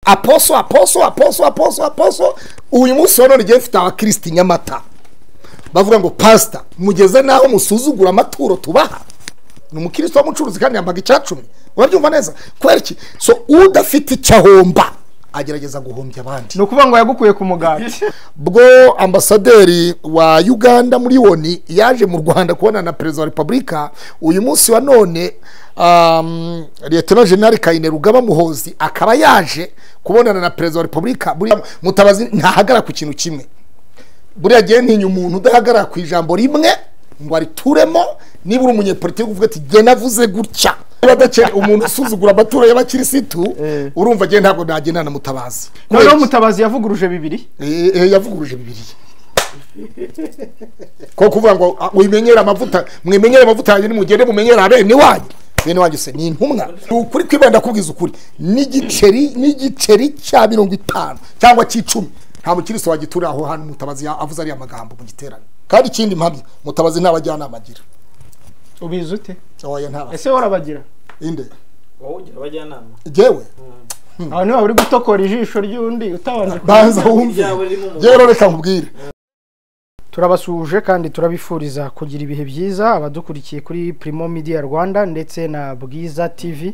Apostle, apostle, apostle, apostle, apostle. Uyu munsi wa none ngiye mfite abakristo Nyamata bavuga ngo pastor, mugeze naho musuzugura amaturo tubaha. Ni umukristo w'umucuruzi kandi yambaga icacumi. Urabyumva neza? Kubera iki? So udafite icyahomba agerageza guhombya abandi. Ni ukuvuga ngo yagukuye ku mugati. Bwo ambasaderi wa Uganda muri ONU yaje mu Rwanda kubona na Perezida wa Republika. Uyu munsi wa none Lieutenant General Kainerugaba Muhozi akaba yaje kubonana na Perezida wa Republika. Buriya Mutabazi ntahagara ku kintu kimwe. Buriya gihe ntinya umuntu udahagara ku ijambo rimwe ngo arituremo. Niba uri umunyepolitiki uvuga ati jye navuze gutya, badakere umuntu usuzugura amaturo y'abakirisitu, urumva jye ntabwo nagenda na Mutabazi. Noneho Mutabazi yavuguruje bibiri. Yavuguruje bibiri. Ko kuvuga ngo wimenyera amavuta, mwimenyera amavuta yanyu nimugende mumenyera abene wanyu. Bene wanyu se ni intumwa. Ukuri kwibanda kubwiza ukuri. N'igiceri cya 50 cyangwa cy'icumi nta mukiristo wagitura aho hantu Mutabazi avuze ari amagambo mu giterane. Kandi ikindi mpamya Mutabazi ntabajyanama agira. Ubizi ute? Oya ntaba. Ese warabagira? Inde? Wowe ugira abajyanama? Jewe. Aho niba uri gutokora ijisho ry'undi utabanje banza wumve. Jewe reka nkubwire. Turabasuje kandi turabifuriza kugira ibihe byiza abadukurikiye kuri Primo Media Rwanda ndetse na Bwiza TV.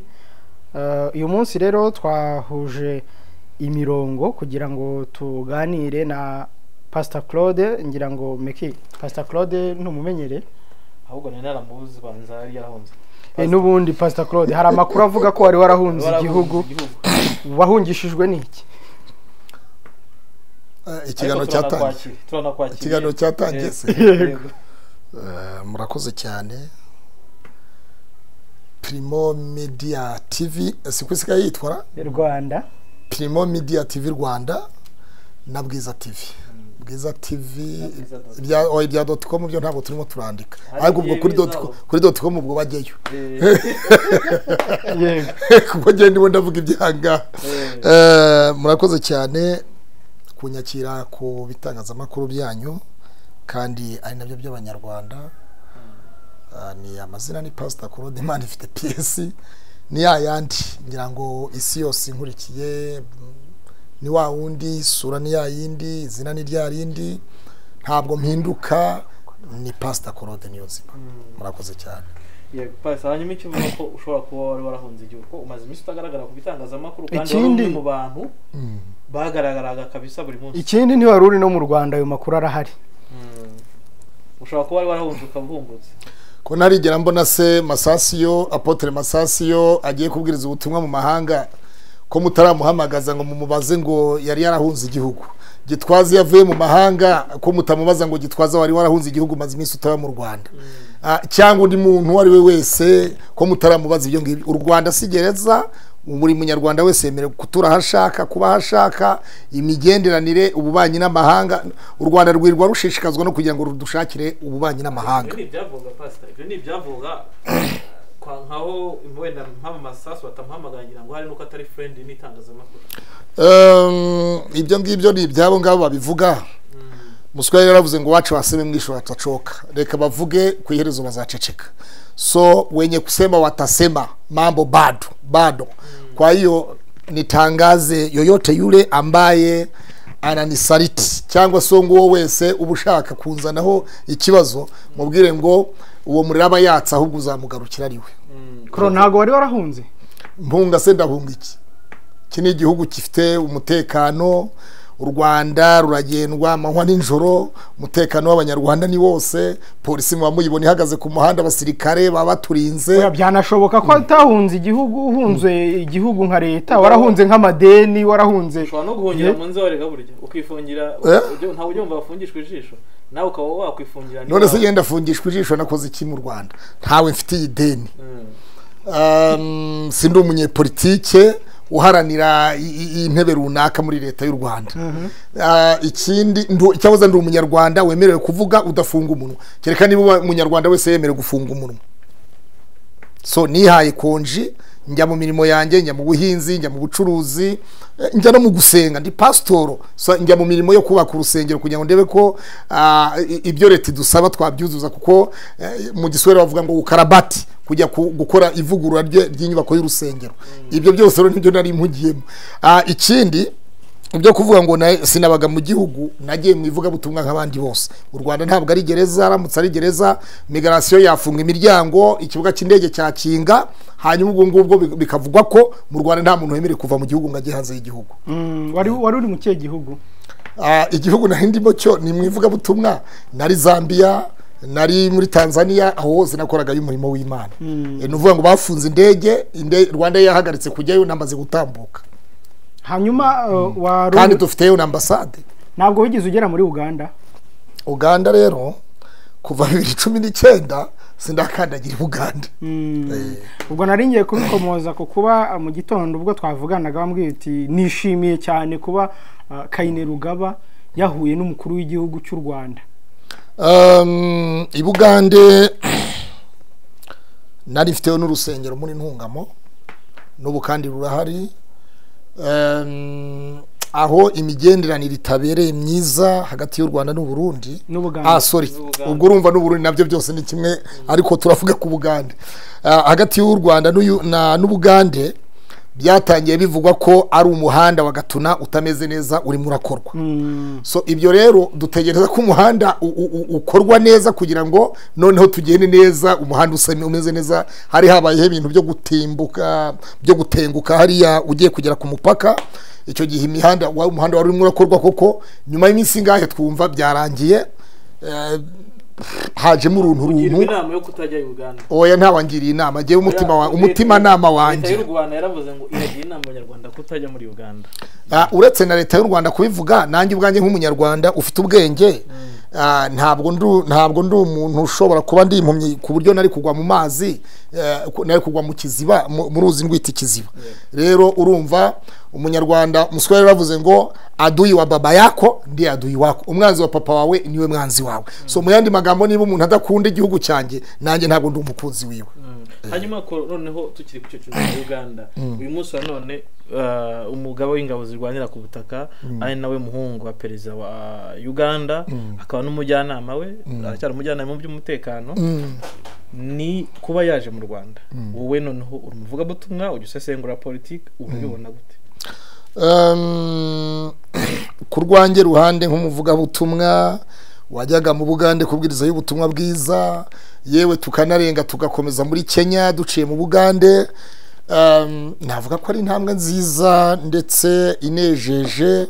Uyu munsi rero twahuje imirongo kugira ngo tuganire na Pastor Claude. Ngira ngo meki Pastor Claude ntumumenyere, ahubwo nari naramubuze banza yari yarahunze. N'ubundi Pastor Claude hari amakuru avuga ko wari warahunze igihugu. Wahungishijwe n'iki? Ikiganiro cyatangiye. Ikiganiro cyatangiye se. Murakoze cyane. Primo Media TV siko isigaye yitwa Rwanda. Primo Media TV Rwanda na Bwiza TV. Bwiza TV ibya .com byo ntabwo turimo turandika, ariko ubwo kuri .com ubwo bajyeyo. Yego, kuko ngiye ndimo ndavuga ibyanga. Murakoze cyane kunyakira ku bitangazamakuru byanyu kandi ari nabyo by'abanyarwanda. Ni amazina ni Pastor Claude Imana ifite PS ni yayandi ngira ngo isi yose inkurikiye ni wa wundi, sura ni yayindi, izina ni rya rindi, ntabwo mpinduka, ni Pastor Claude Niyonzima. Murakoze cyane. Yego Pastor, hanyuma icyo uvuga ko ushobora kuba wari warahunze igihugu, ko umaze iminsi utagaragara ku bitangazamakuru kandi wari umwe mu bantu bagaragaraga kabisa buri munsi. Ikindi ntiwari uri no mu Rwanda, ayo makuru arahari. Ushobora kuba wari warahunze ukabuhungutse. Ko narigera mbona se Masasiyo, Apotre Masasiyo agiye kubwiriza ubutumwa mu mahanga, ko mutaramuhamagaza ngo mumubaze ngo yari yarahunze igihugu. Gitwaza yavuye mu mahanga, ko mutamubaza ngo Gitwaza wari warahunze igihugu maze iminsi utaba mu Rwanda. Cyangwa undi muntu wari we wese ko mutaramubaza ibyo ngibyo. U Rwanda si gereza, buri munyarwanda wese yemerewe kutura hashaka, kuba hashaka, imigenderanire, ububanyi n'amahanga. U Rwanda rwirwa rushishikazwa no kugira ngo rudushakire ububanyi n'amahanga. Ibyo ni ibyavuga Pastor, ibyo ni ibyavuga kwa nkaho wenda mpama Masasu batamuhamagara ngo hari nuko atari friend n'itangazamakuru. Ibyo ngibyo ni ibyabo ngabo babivuga. Muswahili yaravuze ngo wacu waseme mwisho watachoka. Reka bavuge ku iherezo bazaceceka. So wenye kusema watasema mambo bado bado. Kwa hiyo nitangaze yoyote yule ambaye ananisaliti cyangwa so ngo wese ubushaka kunzanaho ikibazo, mubwire ngo uwo muraba yatsa ahubwo uzamugarukira ariwe. Kro ntago wari warahunze? Mpunga se ndahunga iki? Iki ni igihugu gifite umutekano. U Rwanda ruragendwa amanywa n'ijoro, umutekano w'abanyarwanda ni wose, polisi muba muyibona ihagaze ku muhanda, abasirikare baba baturinze. Oya byanashoboka ko atahunze igihugu, uhunze igihugu nka leta, warahunze nk'amadeni, warahunze. Ushobora no guhungira mu nzu warega burya ukifungira, ntawe ujya bafungishwa ijisho, nawe ukaba wakwifungira. None se yenda afungishwa ijisho nakoze iki mu Rwanda? Ntawe mfitiye ideni. Sindi umunyepolitike uharanira intebe runaka muri leta y'u Rwanda. Ikindi cyahoze ndi umunyarwanda wemerewe kuvuga udafunga umunwa. Kereka niba umunyarwanda wese yemerewe gufunga umunwa. So nihaye konji, njya mu mirimo yanjye, njya mu buhinzi, njya mu bucuruzi, njya no mu gusenga, ndi pastoro. So njya mu mirimo yo kubaka urusengero kugira ngo ndebe ko ibyo leta idusaba twabyuzuza, kuko mu Giswahili bavuga ngo ukarabati, kujya gukora ivugurura ry'inyubako y'urusengero. Ibyo byose rero nibyo nari mpugiyemo. Ikindi ibyo kuvuga ngo sinabaga mu gihugu, nagiye mu ivugabutumwa nk'abandi bose. U Rwanda ntabwo ari gereza, aramutse ari gereza migration yafunga imiryango, ikibuga cy'indege cyakinga, hanyuma ubwo ngubwo bikavugwa ko mu Rwanda nta muntu wemerewe kuva mu gihugu ngo ajye hanze y'igihugu. Wari uri mu kihe gihugu? Igihugu nari ndimo cyo ni mu ivugabutumwa, nari Zambia, nari muri Tanzania, aho hose nakoraga y'umurimo w'Imana. Ni uvuga ngo bafunze indege, Rwanda yahagaritse kujyayo namaze gutambuka. Hanyuma kandi dufiteyo na ambasade. Ntabwo wigeze ugera muri Uganda? Uganda rero kuva 2019 sindakandagira Uganda. Ubwo nari ngiye kubikomoza ku kuba mu gitondo ubwo twavuganaga bambwiye uti nishimiye cyane kuba Kainerugaba yahuye n'umukuru w'igihugu cy'u Rwanda. I Bugande nari mfiteyo n'urusengero muri Ntungamo, n'ubu kandi rurahari. Aho imigenderanire itabereye myiza hagati y'u Rwanda n'u Burundi. Sorry, ubwo urumva n'u Burundi nabyo byose ni kimwe, ariko turavuga ku Bugande. Hagati y'u Rwanda n'u Bugande byatangiye bivugwa ko ari umuhanda wa Gatuna utameze neza urimo urakorwa. So ibyo rero dutegereza ko umuhanda ukorwa neza kugira ngo noneho tugende neza, umuhanda umeze neza. Hari habayeho ibintu byo gutimbuka, byo gutenguka hariya ugiye kugera ku mupaka. Icyo gihe imihanda umuhanda wari urimo urakorwa koko, nyuma y'iminsi ingahe twumva byarangiye, hajemo uruntu runtu. Inama yo kutajya Uganda. Oya ntawangiriye inama, ngewe umutima nama wanjye. Leta y'u Rwanda yaravuze ngo iragira inama abanyarwanda kutajya muri Uganda. Uretse na leta y'u Rwanda kubivuga, nanjye ubwanjye nk'umunyarwanda ufite ubwenge, ntabwo ndi umuntu ushobora kuba ndi impumyi ku buryo nari kugwa mu mazi, nari kugwa mu kiziba, mu ruzi ndwita ikiziba. Rero urumva umunyarwanda muswere yaravuze ngo adui wa baba yako ndiye adui wako, umwanzi wa papa wawe niwe mwanzi wawe. So mu yandi magambo, niba umuntu adakunda igihugu cyanjye, nanjye ntabwo ndi umukunzi wiwe. Hanyuma noneho tukiri ku cyo cya Uganda, uyu munsi wa none umugabo w'ingabo zirwanira ku butaka ari nawe muhungu wa perezida wa Uganda, akaba n'umujyanama we, aracyari umujyanama mu by'umutekano, ni kuba yaje mu Rwanda. Wowe noneho uri umuvugabutumwa, ujya usesengura politiki, urabibona gute? Ku rwanjye ruhande nk'umuvugabutumwa wajyaga mu Bugande kubwiriza y'ubutumwa bwiza, yewe tukanarenga tugakomeza muri Kenya duciye mu Bugande, navuga ko ari intambwe nziza ndetse inejeje.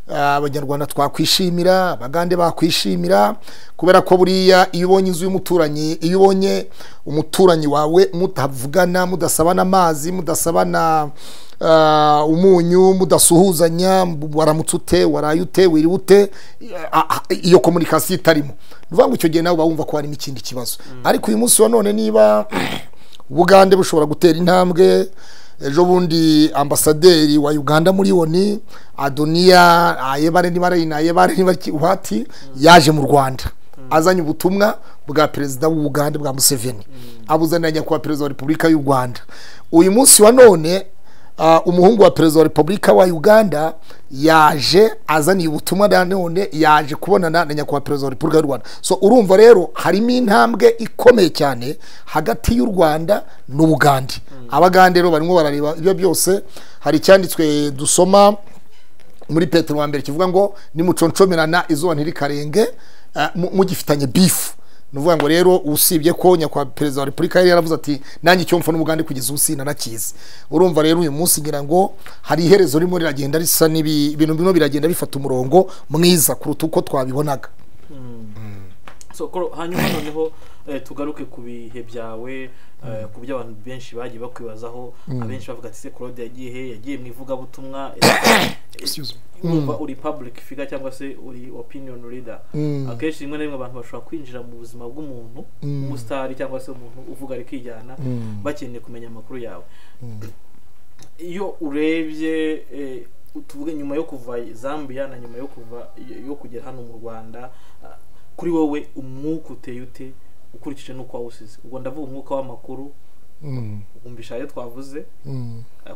Abanyarwanda twakwishimira, abagande bakwishimira, kubera ko buriya iyo ubonye inzu y'umuturanyi, iyo ubonye umuturanyi wawe mutavugana, mudasabana amazi, mudasabana umunyu, mudasuhuzanya, waramutse ute, waraye ute, wiriwe ute, iyo communication itarimo, nuvuga ngo icyo gihe nawe bawumva ko harimo ikindi kibazo. Ariko uyu munsi wa none niba Bugande bushobora gutera intambwe, ejo bundi ambasaderi wa Uganda muri ONU Adonia Ayebare Nibati yaje mu Rwanda azanye ubutumwa bwa perezida w'u Bugande bwa Museveni, abuzanira nyakubahwa perezida wa Repubulika y'u Rwanda. Uyu munsi wa none umuhungu wa perezida wa Repubulika wa Uganda yaje azaniye ubutumwa none yaje kubonana na nyakubahwa perezida wa Repubulika y'u Rwanda. So urumva rero harimo intambwe ikomeye cyane hagati y'u Rwanda n'u Bugande. Abagande rero barimo barareba ibyo byose. Hari icyanditswe dusoma muri Petero wa mbere kivuga ngo nimuconcomerana izuba ntirikarenge mugifitanye beef. Nuvuga ngo rero usibye ko nyakwa perezida wa Repubulika yari yaravuze ati nanjye icyo mfa n'Ubugande kugeza ubu sinanakizi. Urumva rero uyu munsi ngira ngo hari iherezo ririmo riragenda risa n'ibi ibintu bino biragenda bifata umurongo mwiza kuruta uko twabibonaga. So hanyuma noneho tugaruke ku bihe byawe, ku byo abantu benshi bagiye bakwibazaho, abenshi bavuga ati se Claude yagiye he, yagiye mu ivugabutumwa. Urumva uri public figure cyangwa se uri opinion leader, akenshi rimwe na rimwe abantu bashobora kwinjira mu buzima bw'umuntu umusitari cyangwa se umuntu uvuga ari kwijyana, bakeneye kumenya amakuru yawe. Iyo urebye tuvuge nyuma yo kuva Zambia na nyuma yo kuva yo kugera hano mu Rwanda, kuri wowe umwuka uteye ute ukurikije nuko wawusize? Ubwo ndavuga umwuka w'amakuru, umvisha ayo twavuze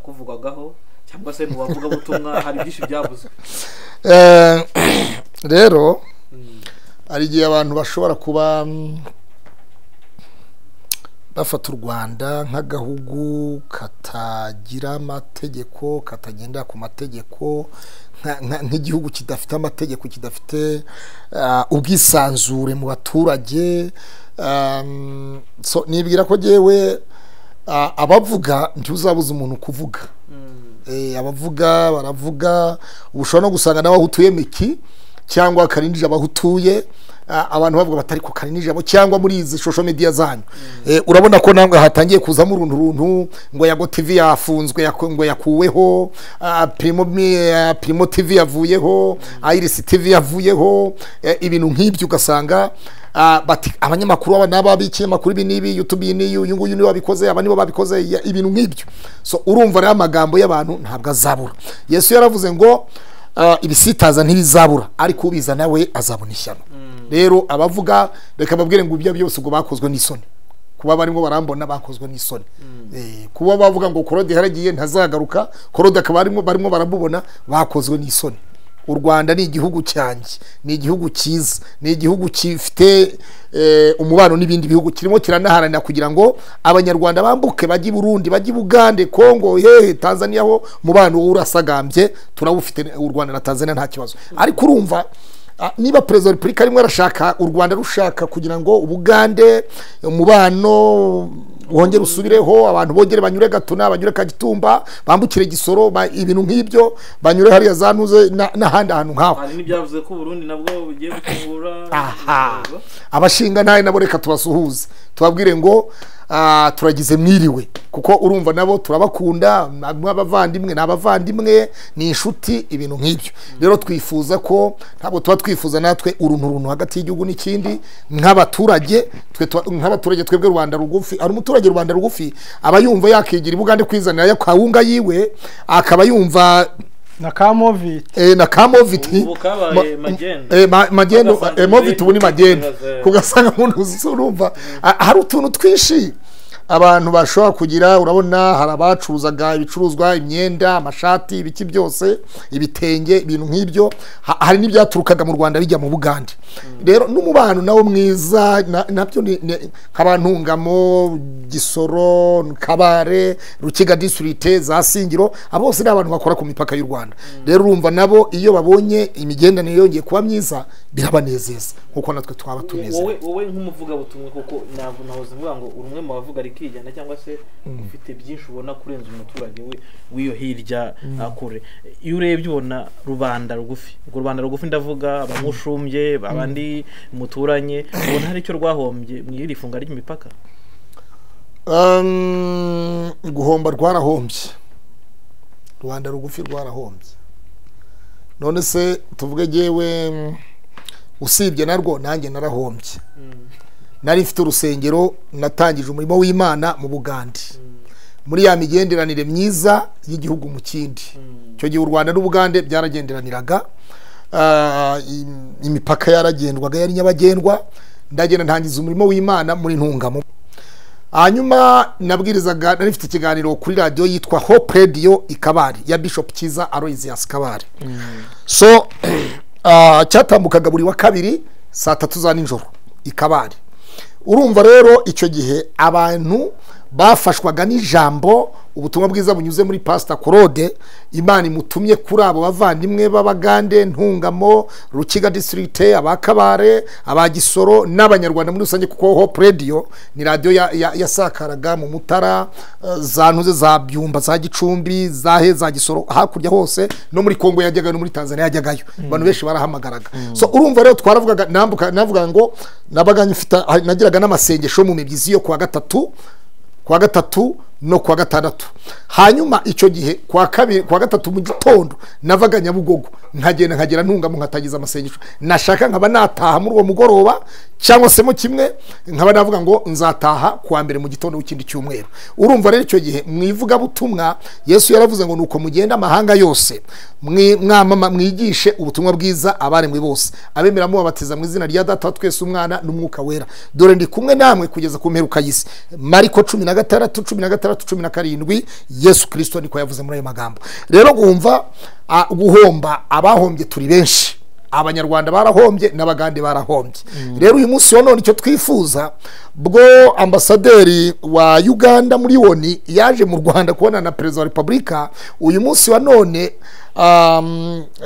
kuvugwagaho cyangwa se mu bavuga butumwa hari byinshi byavuzwe. Rero hari igihe abantu bashobora kuba Bafata u Rwanda nk'agahugu katagira amategeko, katagendera ku mategeko, nk'igihugu kidafite amategeko, kidafite ubwisanzure mu baturage. So nibwira ko jewe abavuga ntiuzabuza umuntu kuvuga. Abavuga baravuga, ushobora no gusanga nawe utuye miki cyangwa karindije abahutuye, abantu bavuga batari ko karinije abo, cyangwa muri izi social media zanyu. Urabona ko namwe hatangiye kuzamo uruntu ngo Yago TV yafunzwe, ngo yakuweho, Primo TV yavuyeho, Iris TV yavuyeho, ibintu nk'ibyo ugasanga bati abanyamakuru aba naba b'ikinyamakuru ibi n'ibi, YouTube ni uyu nguyu niwe wabikoze, aba nibo babikoze, ibintu nk'ibyo. So urumva rero amagambo y'abantu ntabwo azabura. Yesu yaravuze ngo ibisitaza ntibizabura, ariko ubiza nawe azabona ishyano. Rero abavuga reka babwire ngo ibyo byose ubwo bakozwe n'isoni, kuba barimo barambona bakozwe n'isoni. Kuba bavuga ngo Claude yaragiye ntazagaruka, Claude akaba barimo baramubona, bakozwe n'isoni. U Rwanda ni igihugu cyanjye, ni igihugu cyiza, ni igihugu gifite umubano n'ibindi bihugu, kirimo kiranaharanira kugira ngo abanyarwanda bambuke bajye i Burundi, bajye i Bugande, Kongo, hehe, Tanzania, ho mubano urasagambye turawufite u Rwanda na Tanzania nta kibazo. Ariko urumva niba Perezida wa Repubulika arimo arashaka u Rwanda rushaka kugira ngo Ubugande umubano wongere usubireho, abantu bongere banyure Gatuna, banyure Kagitumba, bambukire Gisoro, ibintu nk'ibyo, banyure hariya za Ntuze n'ahandi hantu nkaho. Hari n'ibyavuze ko Burundi nabwo bugiye gufungura. Aha, abashinga ntaye nabo reka tubasuhuze, tubabwire ngo turagize mwiriwe, kuko urumva nabo turabakunda, n'abavandimwe n'abavandimwe ni inshuti, ibintu nk'ibyo. Rero twifuza ko ntabwo tuba twifuza natwe uruntu hagati y'igihugu n'ikindi nk'abaturage, twe nk'abaturage twebwe Rwanda rugufi, ari umuturage Rwanda rugufi aba yumva yakigira ibugande kwizanira ya kawunga yiwe, akaba yumva na kamovit, na kamovit magendo, magendo, movit ubu ni magendo, kugasanga umuntu urumva hari utuntu twinshi abantu bashobora kugira. Urabona hari abacuruzaga ibicuruzwa, imyenda, amashati, ibiki byose, ibitenge, ibintu nk'ibyo, hari n'ibyaturukaga mu Rwanda bijya mu Bugande. Rero n'umubano nawo mwiza nabyo nk'abantungamo, Gisoro, Kabare, Rukiga district, za Singiro, abo bose ni abantu bakora ku mipaka y'u Rwanda. Rero urumva nabo iyo babonye imigenderanire yongeye kuba myiza birabanezeza, nkuko natwe twaba tunezerewe. Wowe nk'umuvugabutumwa, kuko ntabwo nahoze mvuga ngo uri umwe mu bavuga rikijyana, cyangwa se ufite byinshi ubona kurenza umuturage we w'iyo hirya kure, iyo urebye ubona rubanda rugufi, ubwo rubanda rugufi ndavuga abamushumbye, abandi muturanye, ubona hari icyo rwahombye mu iri funga ry'imipaka? Guhomba rwarahombye, rubanda rugufi rwarahombye. None se tuvuge jewe usibye narwo nanjye narahombye. Nari mfite urusengero, natangije umurimo w'Imana mu Bugande, muri ya migenderanire myiza y'igihugu mu kindi. Icyo gihe u Rwanda n'Ubugande byaragenderaniraga, imipaka yaragendwaga, yari nyabagendwa. Ndagenda ntangiza umurimo w'Imana muri Ntungamo. Hanyuma nabwirizaga, nari mfite ikiganiro kuri radio yitwa Hope Radio Ikabari ya Bishop Kiza Aloysius Kabare. So cyatambukaga buri wa kabiri saa 3 za nijoro Ikabari. Urumva rero icyo gihe abantu bafashwaga n'ijambo, ubutumwa bwiza bunyuze muri Pastor Claude, Imana imutumye kuri abo bavandimwe b'Abagande, Ntungamo, Rukiga district, abakabare, abagisoro n'abanyarwanda muri rusange, kuko Hope Radio ni radio yasakaraga mu Mutara, za Ntuze, za Byumba, za Gicumbi, za he, za Gisoro, hakurya hose, no muri Kongo yajyaga, no muri Tanzania yajyagayo. Abantu benshi barahamagaraga. So urumva rero twaravugaga, nambuka navuga ngo nabaga mfite, nagiraga n'amasengesho mu mibyizi yo kuwa gatatu, kuwa gatatu no kuwa gatandatu. Hanyuma icyo gihe kuwa kabiri, kuwa gatatu mu gitondo navaga Nyabugogo nkagenda nkagera Ntungamo nkatagiza amasengesho, nashaka nkaba nataha muri uwo mugoroba, cyangwa se mu kimwe nkaba navuga ngo nzataha kuwa mbere mu gitondo w'ikindi cyumweru. Urumva rero icyo gihe mu ivugabutumwa Yesu yaravuze ngo nuko mugenda amahanga yose mwamama mwigishe ubutumwa bwiza abaremwe bose, abemera mubabatiza mu izina rya Data twese Umwana n'Umwuka Wera, dore ndi kumwe namwe kugeza ku mperuka y'isi. Mariko 16 16 17 Yesu Kristo niko yavuze muri ayo magambo. Rero gumva guhomba, abahombye turi benshi, Abanyarwanda barahombye n'Abagande barahombye. Rero uyu munsi wa none icyo twifuza, bwo ambasaderi wa Uganda muri ONU yaje mu Rwanda kubona na Perezida wa Repubulika, uyu munsi wa none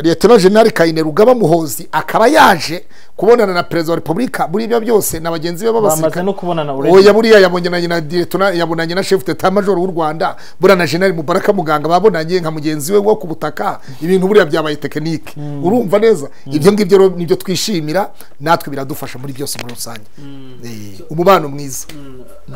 Lieutenant General Kainerugaba Muhozi akaba yaje kubonana na Perezida wa Repubulika. Muri ibyo byose na bagenzi be b'abasirikare bamaze no kubonana already. Oya, buriya yabonye na Lieutenant, yabonanye na Chef d'Etat Major w'u Rwanda, buriya na General Mubaraka Muganga babonanye nka mugenzi we wo ku butaka. Ibintu buriya byabaye technique, urumva neza. Ibyo ngibyo rero nibyo twishimira natwe, biradufasha muri byose muri rusange. Umubano mwiza.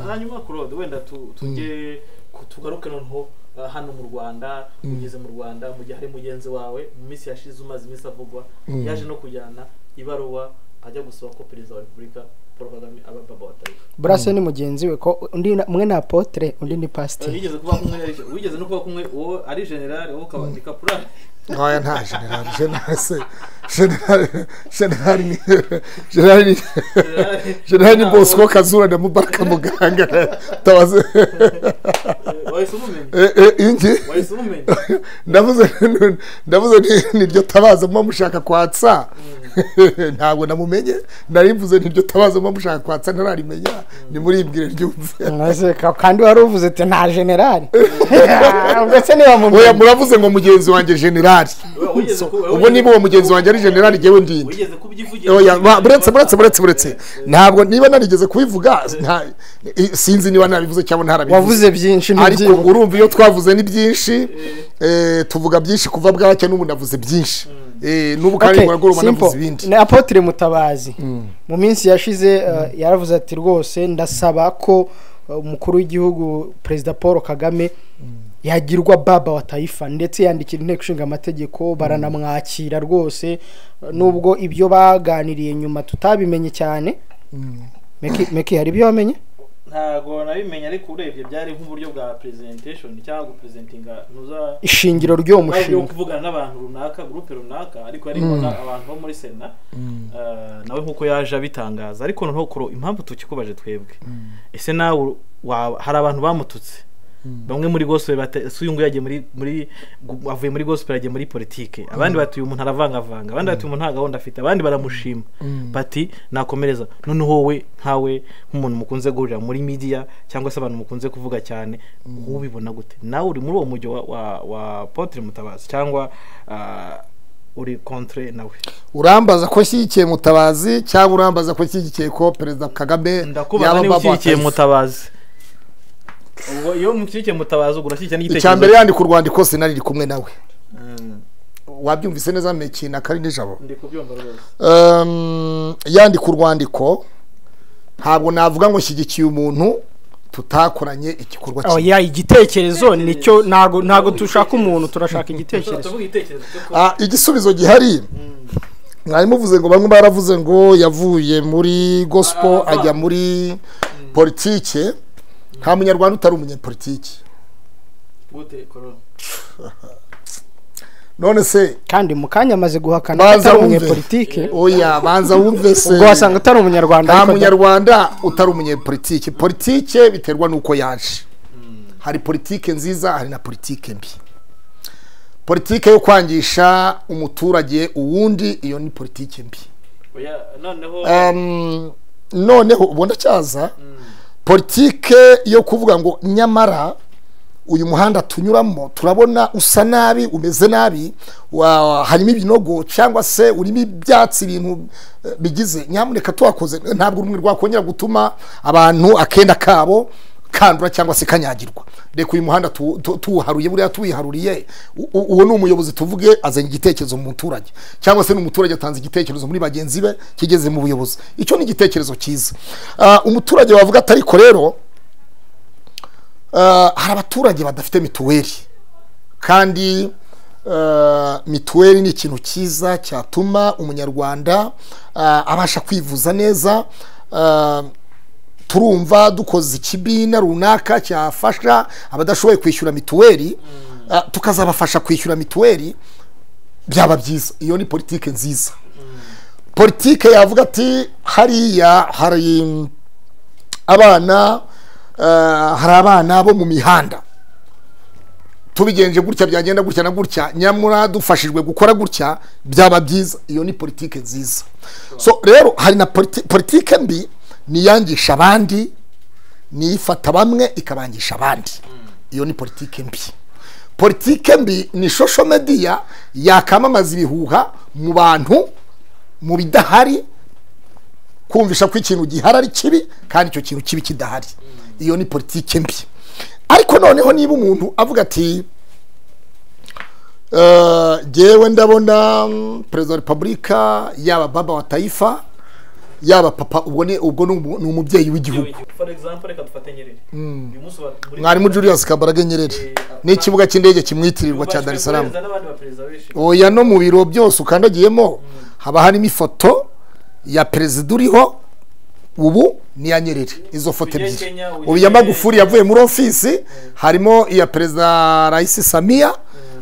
Hanyuma Claude, wenda tujye tugaruke noneho hano mu Rwanda. Ugeze mu Rwanda mu gihe hari mugenzi wawe mu minsi yashize umaze iminsi avugwa, yaje no kujyana ibaruwa ajya gusaba ko Perezida wa Repubulika Paul Kagame aba baba wa taifa. Burase ni mugenzi we ko undi umwe ni apotre, undi ni pasiteri. Wigeze kuba kumwe, wigeze no kuba kumwe, uwo ari general, wowe ukaba ni caporal. Oya, nta general. General se, general, general ni general, ni general ni Bosco Kazura na Mubaraka Muganga tabaze. Wahise umumenya? Inki? Wahise umumenya? Ndavuze niryo tabaza muba mushaka kwatsa. Ntabwo namumenye, nari mvuze niryo tabaza muba mushaka kwatsa, ntararimenya, nimuribwire ryumve. Ese kandi wari uvuze ati nta generali, ubwo se niba mumenye? Oya, muravuze ngo mugenzi wanjye generali. Ubwo niba uwo mugenzi wanjye ari generali, jyewe ndinde? Wigeze kubyivugira? Oya, buretse, buretse, buretse, buretse. Ntabwo niba narigeze kubivuga, sinzi niba nabivuze cyangwa ntarabivuze. Wavuze byinshi. Ariko ntibyibuka. Urumva iyo twavuze ni byinshi, tuvuga byinshi kuva bwacya, n'ubu navuze byinshi. N'ubu kandi muragoroba navuze ibindi. Ni apotre Mutabazi mu minsi yashize yaravuze ati rwose ndasaba ko umukuru w'igihugu Perezida Paul Kagame yagirwa baba wa taifa, ndetse yandikira Inteko Ishinga Amategeko baranamwakira rwose, nubwo ibyo baganiriye nyuma tutabimenye cyane. Meki, hari ibyo wamenye? Ntago nabimenye, ariko urebye byari nk'uburyo bwa presentation cyangwa gupresentinga ntuza ishingiro ry'uwo bwo mushinga. Kuvugana n'abantu runaka, groupe runaka, ariko harimo abantu bo muri Sena, nawe nkuko yaje abitangaza. Ariko noneho kuro impamvu tukikubaje twebwe, ese nawe hari abantu bamututse bamwe muri gospel bate uyu nguyu yagiye muri avuye muri gospel agiye muri politike, abandi bati uyu muntu aravangavanga, abandi bati uyu muntu nta gahunda afite, abandi baramushima bati nakomereza. Noneho wowe nkawe nk'umuntu mukunze guhurira muri media cyangwa se abantu mukunze kuvuga cyane, ubibona gute? Nawe uri muri uwo mujyo wa Apotre Mutabazi cyangwa uri contre nawe? Urambaza ko nshyigikiye Mutabazi cyangwa urambaza ko nshyigikiye ko Perezida Kagame Ndakubaza yaba niba baba wa ushyigikiye taifa? Mutabazi. Ubwo iyo mushyigikiye Mutabazi, ubwo urashyigikiye n'igitekerezo? Icya mbere, yandika urwandiko sinari kumwe nawe. Wabyumvise neza Meki na kari nijabo? Ndi kubyumva rwose. Yandika urwandiko, ntabwo navuga ngo nshyigikiye umuntu tutakoranye igikorwa kimwe. Oya, igitekerezo nicyo, ntago dushaka umuntu, turashaka igitekerezo. Tuvuga igitekerezo cyo kuba Igisubizo gihari, mwari muvuze ngo bamwe baravuze ngo yavuye muri gospel ajya muri politike. Nta munyarwanda utari umunyapolitike. Gute, Corona? None se Kandi mu kanya amaze guhakana ko Banza atari wumve. umunyepolitike. Oya, banza wumve se. Ubwo wasanga atari umunyarwanda. Nta Ariko munyarwanda utari umunyepolitike. Politike biterwa n'uko yaje. Hari politike nziza, hari na politike mbi. Politike yo kwangisha umuturage uwundi, iyo ni politike mbi. Oya, noneho Noneho ubu ndacyaza politike yo kuvuga ngo nyamara uyu muhanda tunyuramo turabona usa nabi, umeze nabi, harimo ibinogo cyangwa se urimo ibyatsi, ibintu bigize, nyamuneka tuhakoze ntabwo urumwe rwakongera gutuma abantu akenda kabo kandura cyangwa se kanyagirwa. Reka uyu muhanda tuwuharuye, buriya tuwiharuriye, uwo ni umuyobozi, tuvuge azanye igitekerezo mu muturage, cyangwa se n'umuturage atanze igitekerezo muri bagenzi be kigeze mu buyobozi. Icyo ni igitekerezo cyiza. Umuturage wavuga ati ariko rero hari abaturage badafite mituweli, kandi mituweli ni ikintu cyiza cyatuma umunyarwanda abasha kwivuza neza. Turumva dukoze ikibina runaka cyafasha abadashoboye kwishyura mituweli, tukazabafasha kwishyura mituweli, byaba byiza. Iyo ni politike nziza. Politike yavuga ati hariya hari abana, hari abana bo mu mihanda. Tubigenje gutya byagenda gutya na gutya, nyamura dufashijwe gukora gutya byaba byiza. Iyo ni politike nziza. So rero hari na politike mbi, niyangisha abandi, nifata bamwe ikabangisha abandi. Iyo ni politike mbi. Politike mbi ni social media yakamamaza ibihuha mu bantu, mu bidahari, kumvisha ko ikintu gihari ari kibi kandi icyo kintu kibi kidahari. Iyo ni politike mbi. Ariko noneho niba umuntu avuga ati jewe ndabona Perezida wa Republika yaba baba wa taifa, yaba papa, ubwo ni umubyeyi w'igihugu. For example, reka dufate Nyerere. Uyu munsi Mwarimu Julius Kambarage Nyerere n'ikibuga cy'indege kimwitirirwa cya Dar es Salaam. Oya, no mu biro byose ukandagiyemo haba harimo ifoto ya perezida uriho ubu ni ya Nyerere. Izo foto ebyiri, ubu ya Magufuli yavuye muri ofisi, harimo iya perezida Rais Samia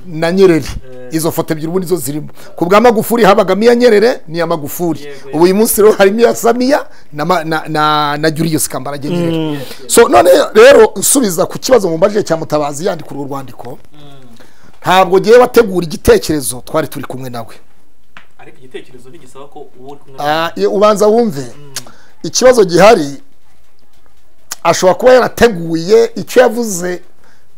na Nyerere. Izo foto ebyiri ubu nizo zirimo. Ku bwa Magufuli habagamo iya Nyerere ni ya Magufuli, ubu uyu munsi rero harimo iya Samia na Julius Kambarage Nyerere. So none rero nsubiza ku kibazo mumbajije cya Mutabazi yandika urwo rwandiko, ntabwo giye wategura igitekerezo twari turi kumwe nawe. Ariko igitekerezo ntigisaba ko uwo uri kumwe nawe. Ubanza wumve ikibazo gihari. Ashobora kuba yarateguye icyo yavuze,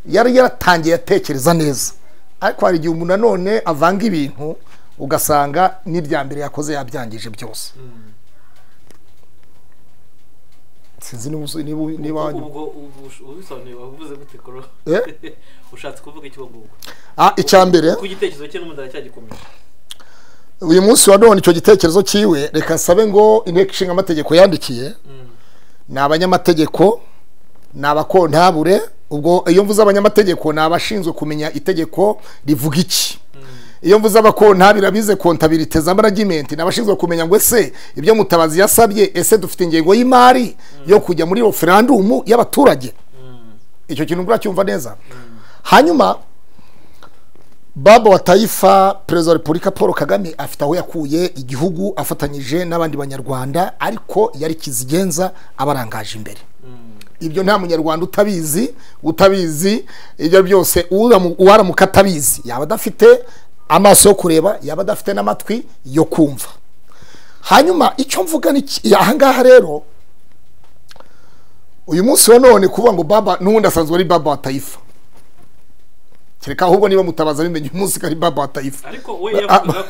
yari yaratangiye atekereza neza, ariko hari igihe umuntu nanone avanga ibintu ugasanga n'irya mbere yakoze yabyangije byose. Sinzi niba ubwo ubisobanuye wavuze gute koro? Ushatse kuvuga iki ubwo? Icya mbere ku gitekerezo cye n'umuntu aracyagikomeje uyu munsi wa none. Icyo gitekerezo cyiwe, reka nsabe ngo inteko ishinga amategeko yandikiye ni abanyamategeko, ni abakontabure. Ubwo iyo mvuze abanyamategeko ni abashinzwe kumenya itegeko rivuga iki. Iyo mvuze abakontabira bize kontabilite za management, ni abashinzwe kumenya ngo ese ibyo Mutabazi yasabye, ese dufite ingengo y'imari yo kujya muri referendum y'abaturage. Icyo kintu muracyumva neza. Hanyuma baba wa taifa Perezida wa Republika Paul Kagame afite aho yakuye igihugu afatanyije n'abandi banyarwanda, ariko yari kizigenza abarangaje imbere. Ibyo nta munyarwanda utabizi ibyo byose. Uwaramuka atabizi yaba adafite amaso yo kureba, yaba adafite n'amatwi yo kumva. Hanyuma icyo mvuga ni aha ngaha rero, uyu munsi wa none kuvuga ngo baba n'ubundi asanzwe ari baba wa taifa, kereka ahubwo niba Mutabazi abimenye umunsi ko ari baba wa taifa. Ariko we yavugaga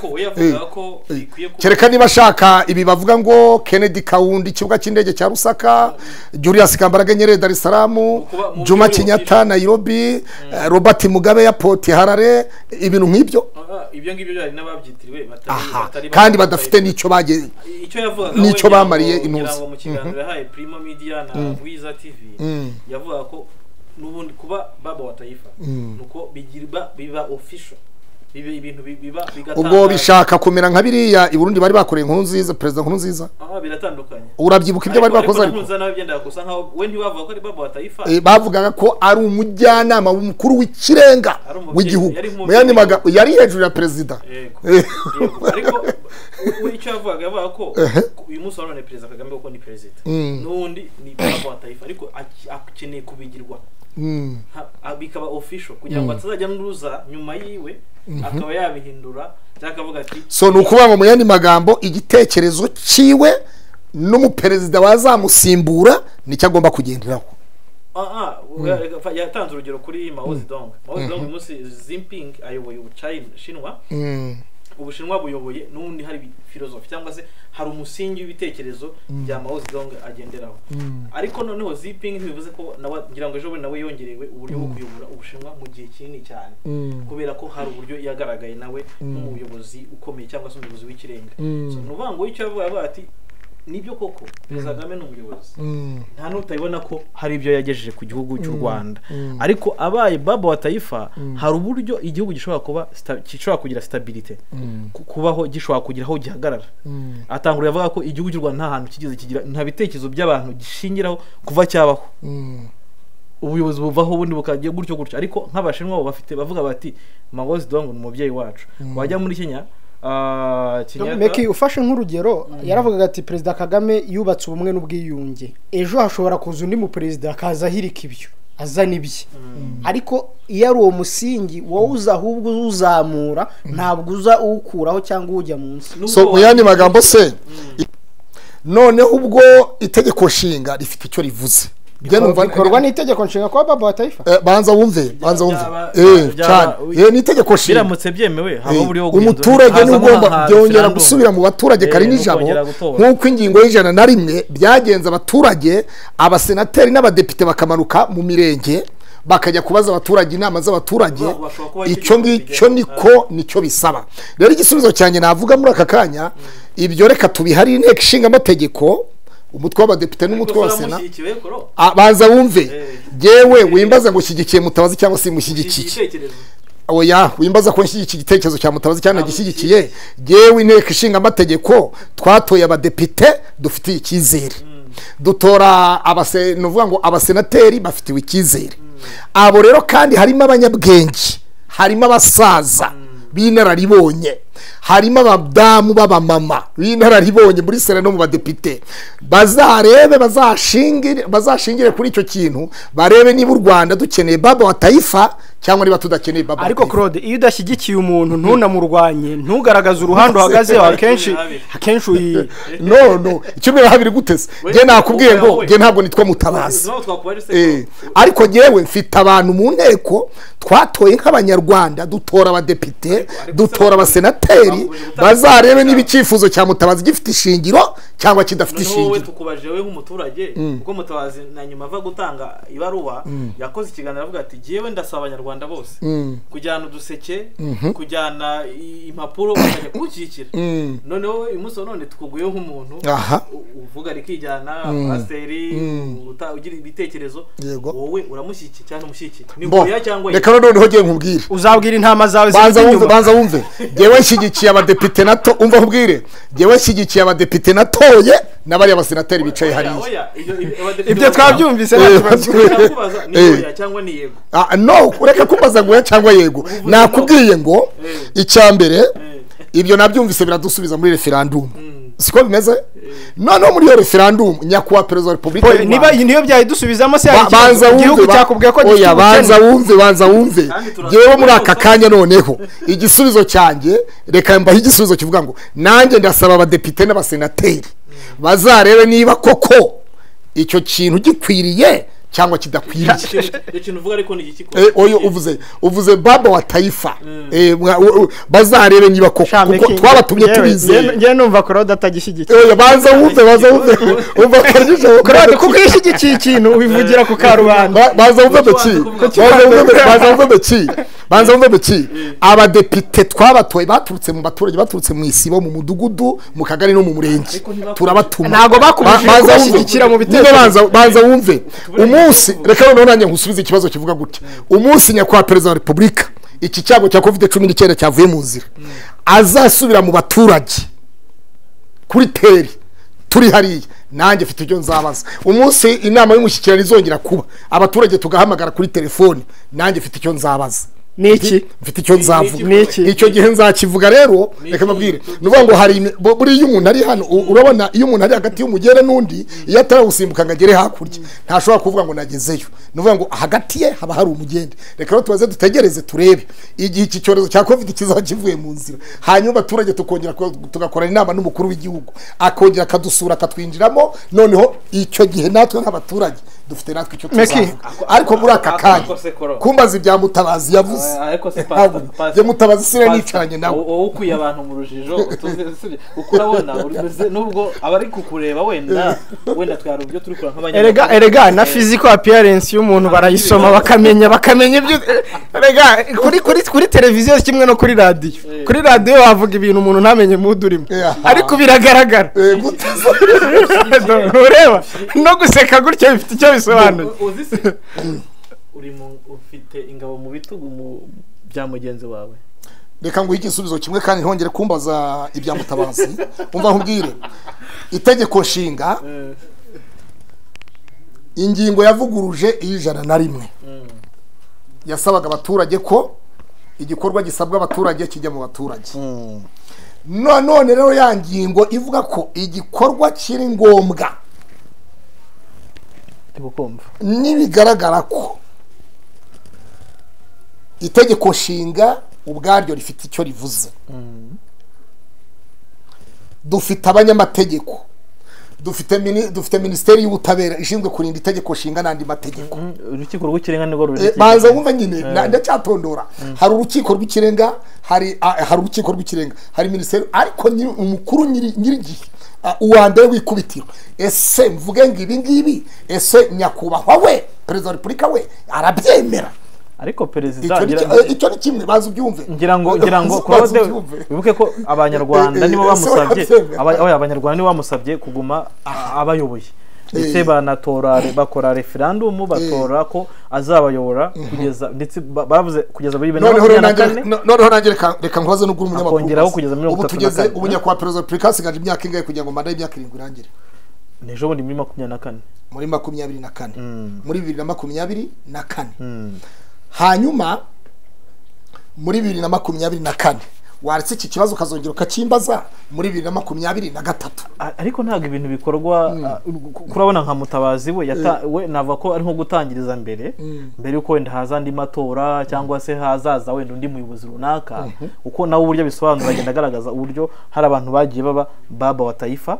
ko ikwiye kuba, kereka niba ashaka ibi bavuga ngo Kennedy Kaundi ikibuga cy'indege cya Lusaka, Julius Kambarage Nyerere Dar es Salaam, Juma Kenyatta Nairobi, Robert Mugabe Airport Harare, ibintu nk'ibyo. Ibyo ngibyo byari n'ababyitiriwe batari kandi badafite n'icyo bagiye, icyo yavugaga n'icyo bamariye intuzi. Mu kiganiro yahaye Primo Media na Bwiza TV yavugaga ko n'ubundi kuba baba wa taifa nuko bigirwa biba official, biba ibintu biba bigatanga. Ubwo bishaka kumera nka biriya i Burundi bari bakoreye inkuru nziza, perezida nkuru nziza. Biratandukanye. Urabyibuka ibyo bari bakoze? Ariko nkuza nawe byenda gusa nkaho we ntibavuga ko ari baba wa taifa, bavugaga ko ari umujyanama w'umukuru w'ikirenga w'igihugu. Yari hejuru ya perezida. Ariko we icyo yavugaga ko uyu munsi wa none perezida Kagame kuko ni perezida n'ubundi ni baba wa taifa, ariko akeneye kubigirwa bikaba official kugira ngo atazajya n'uruza nyuma yiwe akaba yabihindura cyangwa akavuga ati. So ni ukuvuga ngo mu yandi magambo igitekerezo cyiwe n'umuperezida wazamusimbura nicyo agomba kugenderaho. Yatanze urugero kuri Mao Zedong. Mao Zedong uyu munsi Jinping ayoboye Ubushinwa. Ubushinwa buyoboye n'ubundi hari filosofi cyangwa se hari umusingi w'ibitekerezo bya Mao Zedong agenderaho. Ariko noneho Jinping ntibivuze ko nawe, ngira ngo ejo bundi nawe yongerewe uburyo bwo kuyobora Ubushinwa mu gihe kinini cyane, kubera ko hari uburyo yagaragaye nawe nk'umuyobozi ukomeye cyangwa se umuyobozi w'ikirenga. So ni ukuvuga ngo icyo yavuga ati nibyo koko Perezida Kagame ni umuyobozi, nta n'utabibona ko hari ibyo yagejeje ku gihugu cy'u Rwanda, ariko abaye baba wa taifa hari uburyo igihugu gishobora kuba gishobora kugira stabilité, kubaho gishobora kugira aho gihagarara. Atangura yavuga ko igihugu cy'u Rwanda nta hantu kigeze kigira, nta bitekerezo by'abantu gishingiraho kuva cyabaho. Ubuyobozi buvaho ubundi bukagiye gutyo gutyo, ariko nk'abashinwa bo bafite bavuga bati Mao Zedong ni umubyeyi wacu. Wajya muri Kenya Meki ufashe nk'urugero yaravugaga ati Perezida Kagame yubatse ubumwe n'ubwiyunge, ejo hashobora kuza undi mu perezida akaza ahirika ibyo. azana ibye. Ariko iyo ari uwo musingi wowe uza ahubwo uzamura, ntabwo uza uwukuraho cyangwa ujya munsi. So mu yandi magambo se, noneho ubwo itegeko nshinga rifite icyo rivuze, bikorwa n'itegeko nshinga kwa baba wa taifa. Banza wumve, banza wumve cyane ni itegeko nshinga biramutse byemewe haba buriho guhindura umuturage n'ugomba byongera gusubira mu baturage kari nijabo, nk'uko ingingo y'101 byagenze abaturage, abasenateri n'abadepite bakamanuka mu mirenge bakajya kubaza abaturage inama z'abaturage. Icyo ngicyo niko nicyo bisaba. Rero igisubizo cyanjye navuga muri aka kanya, ibyo reka tubihari inteko ishinga amategeko, umutwe w'abadepite n'umutwe wa sena. Banza wumve, jewe wimbaza ngo ushyigikiye Mutabazi cyangwa simushyigikiye. Oya, wimbaza ko nshyigikiye igitekerezo cya Mutabazi cyangwa nagishyigikiye. Jewe inteko ishinga amategeko twatoye abadepite dufitiye icyizere, dutora nuvuga ngo abasenateri bafitiwe icyizere. Abo rero kandi harimo abanyabwenge, harimo abasaza b'inararibonye, harimo abadamu b'abamama b'inararibonye muri sena no mu badepite. Bazarebe, bazashingire kuri icyo kintu, barebe niba u Rwanda dukeneye baba wa taifa cyangwa niba tudakeneye baba. Ariko Claude, iyo udashyigikiye umuntu ntunamurwanye, ntugaragaze uruhande uhagazeho, akenshi no icyo mbere habiri gutese. Nge nakubwiye ngo nge ntabwo nitwa Mutabazi, ariko ngewe mfite abantu mu nteko twatoye nk'abanyarwanda, dutora abadepite, dutora abasenateri, bazarebe niba icyifuzo cya Mutabazi gifite ishingiro cyangwa kidafite ishingiro. Wowe tukubaje wewe nk'umuturage, kuko Mutabazi na nyuma ava gutanga ibaruwa yakoze ikiganiro avuga ati jewe ndasaba abanyarwanda bose kujyana uduseke, kujyana impapuro bakajya kuwushyigikira. Noneho uyu munsi none tukuguyeho nk'umuntu uvuga rikijyana, pasiteri ugira ibitekerezo, wowe uramushyigikiye cyangwa umushyigikiye? Ni oya cyangwa reka noneho ngiye nkubwire, uzabwira intama zawe ziri inyuma. Banza wumve, jewe nshyigikiye abadepite nato, umva nkubwire, jewe nshyigikiye abadepite natoye n'abari abasenateri bicaye hariya. Ibyo twabyumvise, ni oya cyangwa ni yego? No, ureka kumbaza ngo oya cyangwa yego. Nakubwiye ngo icya mbere ibyo nabyumvise biradusubiza muri referendum, siko bimeze? Noneho muri iyo referendum nyakubahwa perezida wa repubulika, niba niyo byayidusubizamo se, igihugu cyakubwiye ko gifite ubukene. Banza wumve, jewe muri aka kanya noneho igisubizo cyanjye, reka mbahe igisubizo kivuga ngo nanjye ndasaba abadepite n'abasenateri bazarebe niba koko icyo kintu gikwiriye cyangwa kidakwiriye. Icyo kintu uvuga ariko ni igiki? Oyo uvuze baba wa taifa, bazarebe niba koko, kuko twabatumye tubizeye. Nge numva Claude atagishyigikiye. Oya, banza wumve umva karije Claude, kuko yishyigikiye ikintu ubivugira ku karubanda. Banza wumve banza wumve beki abadepite twabatoye baturutse mu baturage, baturutse mu isibo, mu mudugudu, mu kagari no mu murenge, turabatuma. Ntago bakubujije kubashyigikira mu bitekerezo. Banza wumve umunsi, reka noneho nanjye nkusubize ikibazo kivuga gutya. Umunsi nyakubahwa perezida wa repubulika iki cyago cya COVID-19 cyavuye mu nzira, azasubira mu baturage kuri teri turi hariya, nanjye mfite ibyo nzabaza. Umunsi inama y'umushyikirano izongera kuba, abaturage tugahamagara kuri telefone, nanjye mfite icyo nzabaza. Niki mfite icyo nzavuga, icyo gihe nzakivuga. Rero reka mbabwire, nuvuga ngo hari buri iyo umuntu ari hano, urabona iyo umuntu ari hagati y'umugere n'undi, iyo atarawusimbuka ngo agere hakurya ntashobora kuvuga ngo nagezeyo. Nuvuga ngo hagati ye haba hari umugende. Reka rero tubaze dutegereze turebe igihe iki cyorezo cya COVID kizaba kivuye mu nzira, hanyuma abaturage tukongera tugakorana inama n'umukuru w'igihugu, akongera akadusura akatwinjiramo. Noneho icyo gihe natwe nk'abaturage dufite natwe icyo tuzavuga. Ariko muri aka kanya kumbaza ibya Mutabazi yavuze, ariko se pastor Mutabazi sire nicaranye nawe, wowe ukuye abantu mu rujijo, ukurabona nubwo abari kukureba wenda twari ubyo turi kura nk'abanyarwanda. Erega na physical appearance y'umuntu barayisoma bakamenya ibyo. Erega kuri televiziyo kimwe no kuri radio, kuri radio bavuga ibintu umuntu ntamenye mood urimo, ariko biragaragara. Ureba no guseka gutya bifite icyo bisobanuye. Uri ufite ingabo mu bitugu mu bya mugenzi wawe. Reka nguhe igisubizo kimwe kandi ntongere kumbaza ibya Mutabazi. Umva nkubwire, itegeko nshinga ingingo yavuguruje 101 yasabaga abaturage ko igikorwa gisabwa abaturage kijya mu baturage. None rero ya ngingo ivuga ko igikorwa kiri ngombwa nibigaragara ko Itegeko nshinga ubwaryo rifite icyo rivuze. Dufite abanyamategeko, dufite minisiteri y'ubutabera ishinzwe kurinda itegeko nshinga n'andi mategeko. Urukiko rw'ikirenga nirwo rubiri. Banza wumva nyine, ndacyatondora. Hari urukiko rw'ikirenga, hari urukiko rw'ikirenga, hari minisiteri, ariko umukuru nyirigihe uwa mbere w'ikubitiro. Ese mvuge ngo ibi ngibi, ese nyakubahwa we perezida wa repubulika we arabyemera? Ariko perezida icyo ni kimwe, bazi ubyumve. Ngira ngo Claude, wibuke ko abanyarwanda nibo bamusabye, abanyarwanda nibo bamusabye kuguma abayoboye, ndetse banatora bakora referendum batora ko azabayobora kugeza, ndetse bavuze kugeza muri 2024. Noneho nanjye reka nkubaze n'ubwo umunyamakuru akongeraho kugeza muri 34. Ubu nyakubahwa perezida wa repubulika asigaje imyaka ingahe kugira ngo manda y'imyaka 7 irangire? N'ejo bundi muri 24. Muri 24. Muri 2024. Hanyuma muri 2024 waretse iki kibazo ukazongera ukakimbaza muri 2023. Ariko ntabwo ibintu bikorwa kurabona nka Mutabazi we we navuga ko ari nko gutangiriza mbere yuko wenda haza andi matora cyangwa se hazaza wenda undi muyobozi runaka, uko nawe uburyo bisobanura agenda agaragaza uburyo hari abantu bagiye baba baba wa taifa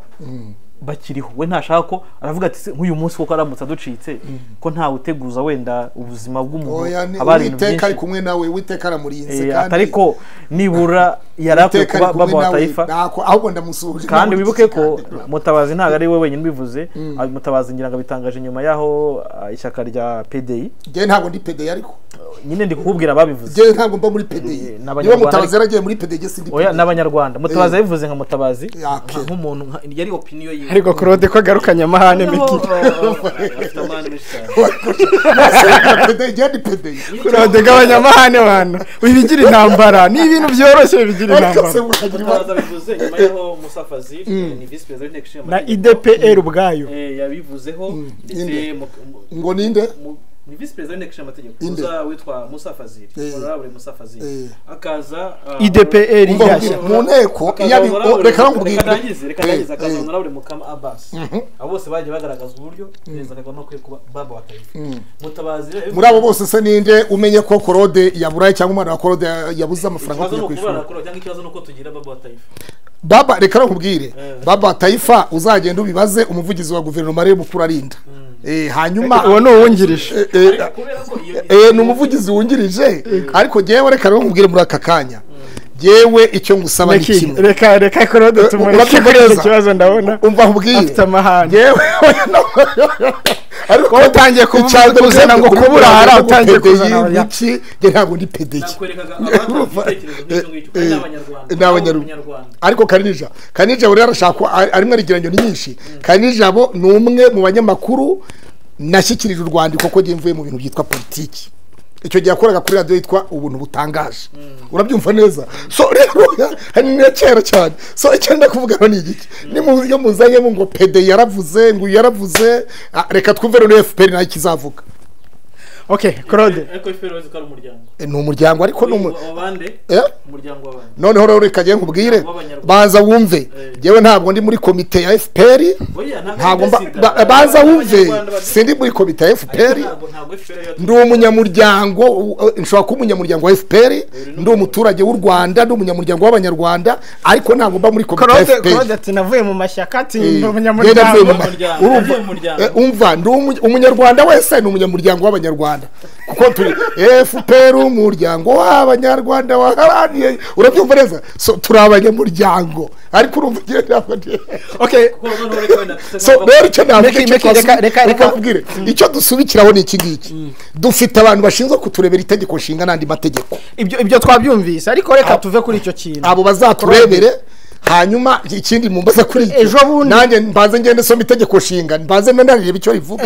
bakiriho. We ntashaka ko aravuga ati nk'uyu munsi koko aramutse aducitse ko ntawe uteguza wenda ubuzima bw'umuntu, abari ibintu byinshi ari kumwe nawe, Uwiteka aramurinze, kandi ariko nibura yarakwiye kuba baba wa taifa. Ahubwo ndamusuhuje. Kandi wibuke ko Mutabazi ntabwo ari we wenyine ubivuze. Mutabazi ngira ngo abitangaje nyuma yaho ishyaka rya PDI. Njye ntabwo ndi PDI, ariko nyine ndi kukubwira babivuze. Njye ntabwo mba muri PDI. Niba Mutabazi yaragiye muri PDI njye sindi. Oya, n'abanyarwanda. Mutabazi yabivuze nka Mutabazi nk'umuntu yari opinion yiwe. Ariko Claude ko agarukanye amahane meki. Claude gabanya amahane wana, wibigira intambara, ni ibintu byoroshye bigira intambara. Mutabazi abivuze nyuma yaho Musa Fazil ni vice president w'inteko ishinga na IDPR ubwayo yabivuzeho, ndetse ngo ninde ni vice president w'inteko ishinga amategeko uza witwa Musa Fazil, honorable Musa Fazil, akaza IDPR yashya mu nteko reka nkubwire, reka ndangize, akaza honorable Mukama Abbas. Abo bose bagiye bagaragaza uburyo perezida Kagame akwiye kuba baba wa taifa. Mutabazi muri abo bose se ninde umenye ko Claude yaburaye cyangwa umwana wa Claude yabuze amafaranga yo kwishyura? Cyangwa ikibazo nuko tugira baba wa taifa. Baba reka nkubwire, baba taifa uzagenda ubibaze umuvugizi wa guverinoma ari mukuru arinda. Hanyuma uwo ni uwungirije, ni umuvugizi wungirije. Ariko jewe reka nkubwire muri aka kanya, jewe icyo ngusaba ni kimwe. Reka Claude tumureke kuri icyo kibazo, ndabona umva nkubwire afite amahane. Jewe ariko utangiye kuzana ngo kuburara, utangiye kuzana iki? Nge ntabwo ndi PDI. Nakwerekaga abanyarwanda. Ariko Karinija buri arashaka arimo arigira nyoni nyinshi. Karinijabo ni umwe mu banyamakuru nashyikirije urwandiko ko ngiye mvuye mu bintu byitwa politiki. Icyo gihe yakoraga kuri radio yitwa Ubuntu Butangaje. Urabyumva neza? So rero hari na kera cyane. So icyo ndakuvuga ni igiki? Ni mu muzanye ngo PD yaravuze, ngo yaravuze, reka twumve rero FPR nayo kizavuga. Okay, Claude. Ariko FPR wazi ko ari umuryango. Ni umuryango ariko ni wabande? Umuryango wabande. Noneho rero reka ngiye nkubwire, baza wumve. Jewe ntabwo ndi muri komite ya FPR. Ntabwo baza wumve. Sindi muri komite ya FPR. Ndi umunyamuryango, nshobora kuba umunyamuryango wa FPR, ndi umuturage w'u Rwanda, ndi umunyamuryango w'abanyarwanda, ariko ntabwo mba muri komite ya FPR. Claude ati navuye mu mashyaka, ati ndi umunyamuryango. Umva, ndi umunyarwanda wese, ni umunyamuryango w'abanyarwanda. Kuko turi FPR umuryango w'abanyarwanda waharaniye, urabyumva neza? So turi abanyamuryango, ariko urumva okay. So rero icyo navuga, reka nkubwire icyo dusubikiraho ni iki ngiki. Dufite abantu bashinzwe kuturebera itegeko nshinga n'andi mategeko. Ibyo twabyumvise, ariko reka tuve kuri icyo kintu. Abo bazaturebere. Hanyuma ikindi mumbaza kuri icyo, nanjye mbanze ngende soma itegeko nshinga, mbanze nanarebe icyo rivuga.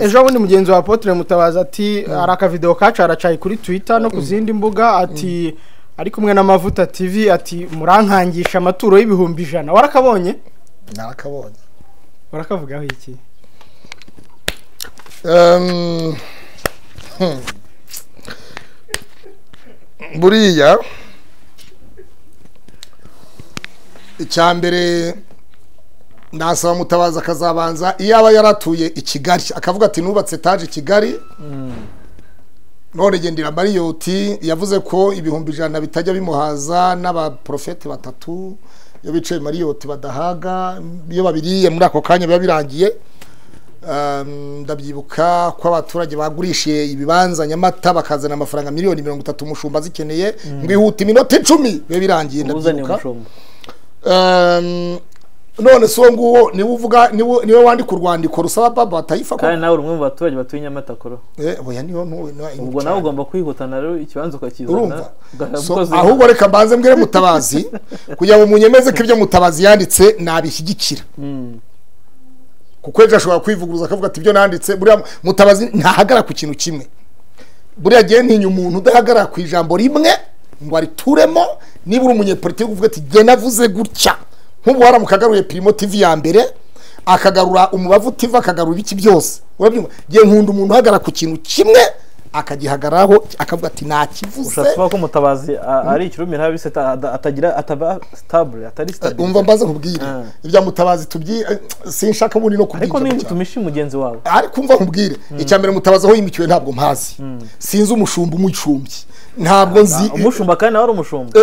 Ejo bundi mugenzi wa Apotre Mutabazi ati hari akavideo kacaracaye kuri Twitter no ku zindi mbuga, ati ari kumwe na Mavuta TV, ati murankangisha amaturo y'100,000. Warakabonye? Narakabonye. Warakavugaho iki? Buriya icyambere nasaba Mutabazi akazabanza, iyo aba yaratuye i Kigali akavuga ati nubatse etaje i Kigali, None gendera Mariyoti yavuze ko 100,000 bitajya bimuhaza n'abaprofete batatu iyo bicaye Mariyoti badahaga, iyo babiriye muri ako kanya biba birangiye. Ndabyibuka ko abaturage bagurishiye ibibanza Nyamata bakazana amafaranga miliyoni 30 umushumba zikeneye ngo ihute iminota 10 bibe birangiye. Ndabyibuka. None so nguwo niwe uvuga, niwe wandika urwandiko rusaba baba Taifa ko kandi nawe umwe mu baturage batuye Nyamata koro. Oya niyo ntuwe ubwo nawe ugomba kwihutana rero ikibanzo ukakizana. Ahubwo reka mbanze mbwire Mutabazi kugira ngo munyemeze ko ibyo Mutabazi yanditse nabishyigikira. Kuko ejo ashobora kwivuguruza akavuga ati ibyo nanditse. Buriya Mutabazi ntahagara ku kintu kimwe. Buriya gihe ntinya umuntu udahagarara ku ijambo rimwe ngo arituremo. Niba uri umunyepolitiki uvuga ati jye navuze gutya, nk'ubu waramukagaruye Primo TV ya mbere, akagarura Umubavu TV, akagarura ibiki byose. Urabyumva? Jye nkunda umuntu uhagarara ku kintu kimwe akagihagararaho akavuga ati nakivuze. Ushobora ko Mutabazi ari ikirumira habise atagira ataba stable, atari stable. Umva mbaze nkubwire ibya Mutabazi tubyi sinshaka ubundi no kubwira. Ariko niba utumishi mugenzi wawe. Ariko umva nkubwire icya mbere Mutabazi aho yimikiwe ntabwo mpazi. Sinzi umushumba umucumbyi. Ntabwo nzi umushumba kandi nawe ari umushumba.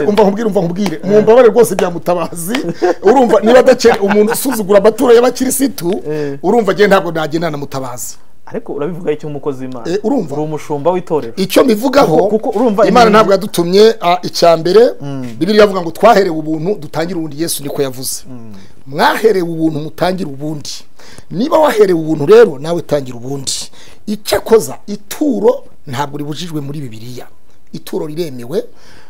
Umva nkubwire mumbabare rwose bya Mutabazi. Urumva niba adakene umuntu usuzugura amaturo y'abakirisitu, urumva je ntabwo nagenda na Mutabazi. Ariko urabivuga icyo umukozi w'Imana. Urumva uri umushumba w'itorero. Icyo mbivugaho kuko urumva Imana ntabwo yadutumye. Icya mbere Bibiliya iravuga ngo twaherewe ubuntu dutangire ubundi. Yesu niko yavuze. Mwaherewe ubuntu mutangire ubundi. Niba waherewe ubuntu rero nawe tangira ubundi. Icyakoza ituro ntabwo ribujijwe muri Bibiliya. Ituro riremewe,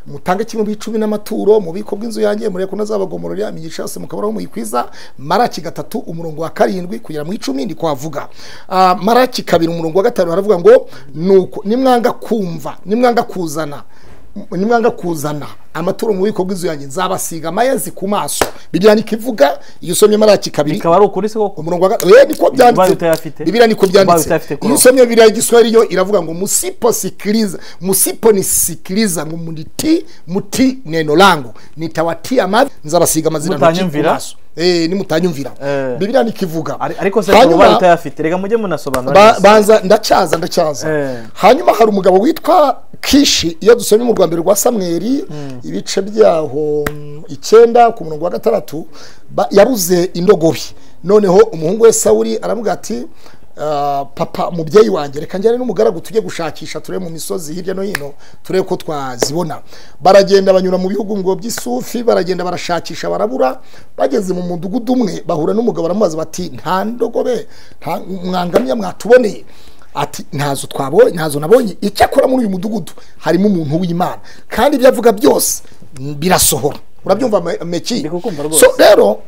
mutange kimwe mu 10 n'amaturo mu biko bw'inzu yanjye, mureko nazabagomorora imigisha yose mukabaraho muyikwiza. Maraki 3 umurongo wa 7 kugera mu 10 ndiko avuga. Maraki 2 umurongo wa 5 haravuga ngo nuko nimwanga kumva, nimwanga kuzana, nimwanga kuzana amaturo mu biko bw'inzu yanjye nzabasiga amayezi ku maso. Bibiliya nikivuga. Iyo usomye Maraki 2 bikaba ari ukuri se koko umurongo wa niko byanditse. Bibiliya niko byanditse. Iyo usomye Bibiliya y'Igiswahili yo iravuga ngo musiposikiliza, musiponisikiliza ngo muniti muti neno langu nitawatia mavi nzabasiga amazina ku maso. Nimutanyumvira. Bibiliya nikivuga. Ariko se uba utayafite rega mujye munasobanura. Banza ndacyaza. Hanyuma hari umugabo witwa Kishi. Iyo dusomye mu rwambere rwa Samweli ibice byaho 9 ku murongo wa 6 yabuze indogobe. Noneho umuhungu we Sawuli aravuga ati papa mubyeyi wanjye reka njyane n'umugaragu tujye gushakisha, turebe mu misozi hirya no hino turebe ko twazibona. Baragenda banyura mu bihugu ngo by'Isufi, baragenda barashakisha barabura. Bageze mu mudugudu umwe bahura n'umugabo baramubaza bati nta ndogobe nta mwangamya mwatuboneye? Ati ntazo twabonye, ntazo nabonye. Icyakora muri uyu mudugudu harimo umuntu w'Imana kandi ibyo avuga byose birasohora. Urabyumva Meki? So rero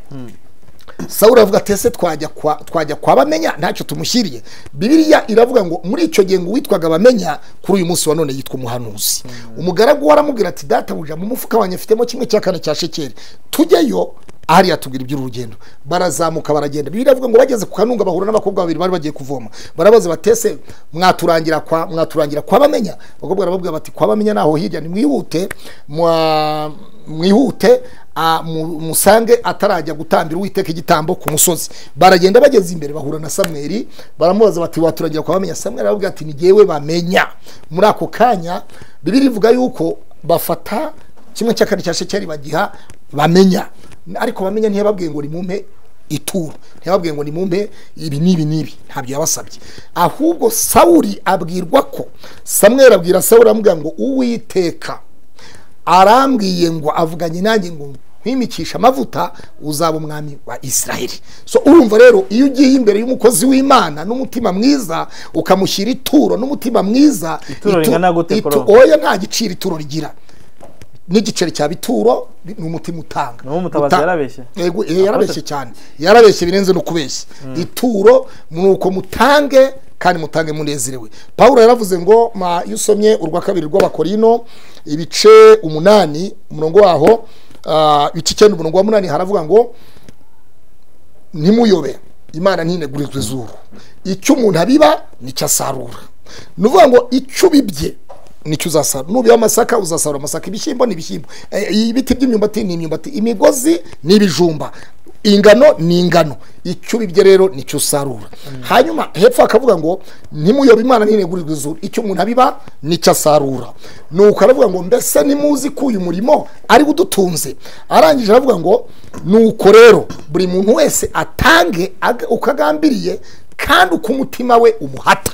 Sawuli avuga ati ese twajya kwa Bamenya ntacyo tumushyiriye. Bibiliya iravuga ngo muri icyo gihe ngo witwaga Bamenya kuri uyu munsi wa none yitwa umuhanuzi. Umugaragu aramubwira ati databuja mu mufuka wanjye mfitemo 1/4 cya shekeli, tujyeyo ahari yatubwira iby'urugendo. Barazamuka baragenda. Bibiliya iravuga ngo bageze ku kanunga bahura n'abakobwa babiri bari bagiye kuvoma. Barabaza batese mwaturangira kwa Bamenya? Abakobwa barababwira bati kwa Bamenya naho hirya, ni mwihute mwihute musange atarajya gutambira Uwiteka igitambo ku musozi. Baragenda bageze imbere bahura na Samweli, baramubaza bati waturagira kwa Bamenya? Samweli arababwira ati ni jyewe Bamenya. Muri ako kanya Bibiliya ivuga yuko bafata 1/4 cya shekeli bagiha Bamenya. Ariko Bamenya ntiyababwiye ngo nimumpe ituro, ntiyababwiye ngo nimumpe ibi n'ibi n'ibi, ntabyo yabasabye. Ahubwo Sawuli abwirwa ko Samweli abwira Sawuli amubwira ngo Uwiteka arambwiye ngo avuganye nanjye ngo nkwimikisha amavuta uzaba umwami wa Israeli. So urumva rero iyo ugiye imbere y'umukozi w'Imana n'umutima mwiza ukamushyira ituro n'umutima mwiza, ituro ringana gute koro? Oya nta giciro ituro rigira. N'igiceri cya bituro ni umutima utanga. No Mutabazi yarabeshye. Yego yarabeshye cyane. Yarabeshye birenze no kubeshya. Ituro nuko mutange kandi mutange munezerewe. Paulo yaravuze ngo iyo usomye urwa kabiri rw'Abakorino ibice 8 umurongo waho ibice 9 umurongo wa 8 haravuga ngo ntimuyobe Imana ntinegurizwe izuru. Icyo umuntu abiba nicyo asarura. Nuvuga ngo icyo ubibye nicyo uzasarura. Nubiba amasaka uzasarura amasaka, ibishyimbo ni ibishyimbo, ibiti by'imyumbati ni imyumbati, imigozi ni ibijumba. Ingano ni ingano, icyo ubibye rero nicyo usarura. Hanyuma hepfo akavuga ngo ntimuyobe Imana ntinegurirwe izuru, icyo umuntu abiba nicyo asarura. Nuko aravuga ngo mbese nimuzi ko uyu murimo ari udutunze. Arangije aravuga ngo nuko rero buri muntu wese atange uko agambiriye kandi uko umutima we umuhata.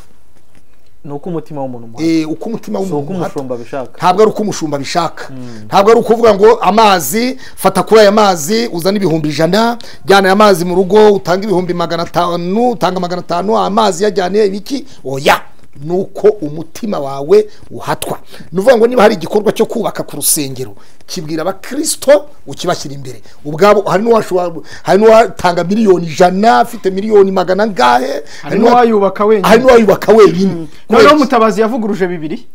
Nuko umutima w'umuntu umuhata. Uko umutima w'umuntu umushumba bishaka. Ntabwo ari uko umushumba bishaka. Ntabwo ari ukuvuga ngo amazi fata kuri aya mazi uzane 100,000, jyana aya mazi mu rugo utange 500,000, utanga 500 amazi yajyane ibiki. Oya, nuko umutima wawe uhatwa. Nuvuga ngo niba hari igikorwa cyo kubaka ku rusengero, kibwira abakristo ukibashyira imbere ubwabo. Hari n'uwashobora, hari n'uwatanga 100,000,000 afite 1,000,000 angahe, hari n'uwayubaka wenyine, hari n'uwayubaka wenyine. Noneho Mutabazi yavuguruje bibiri.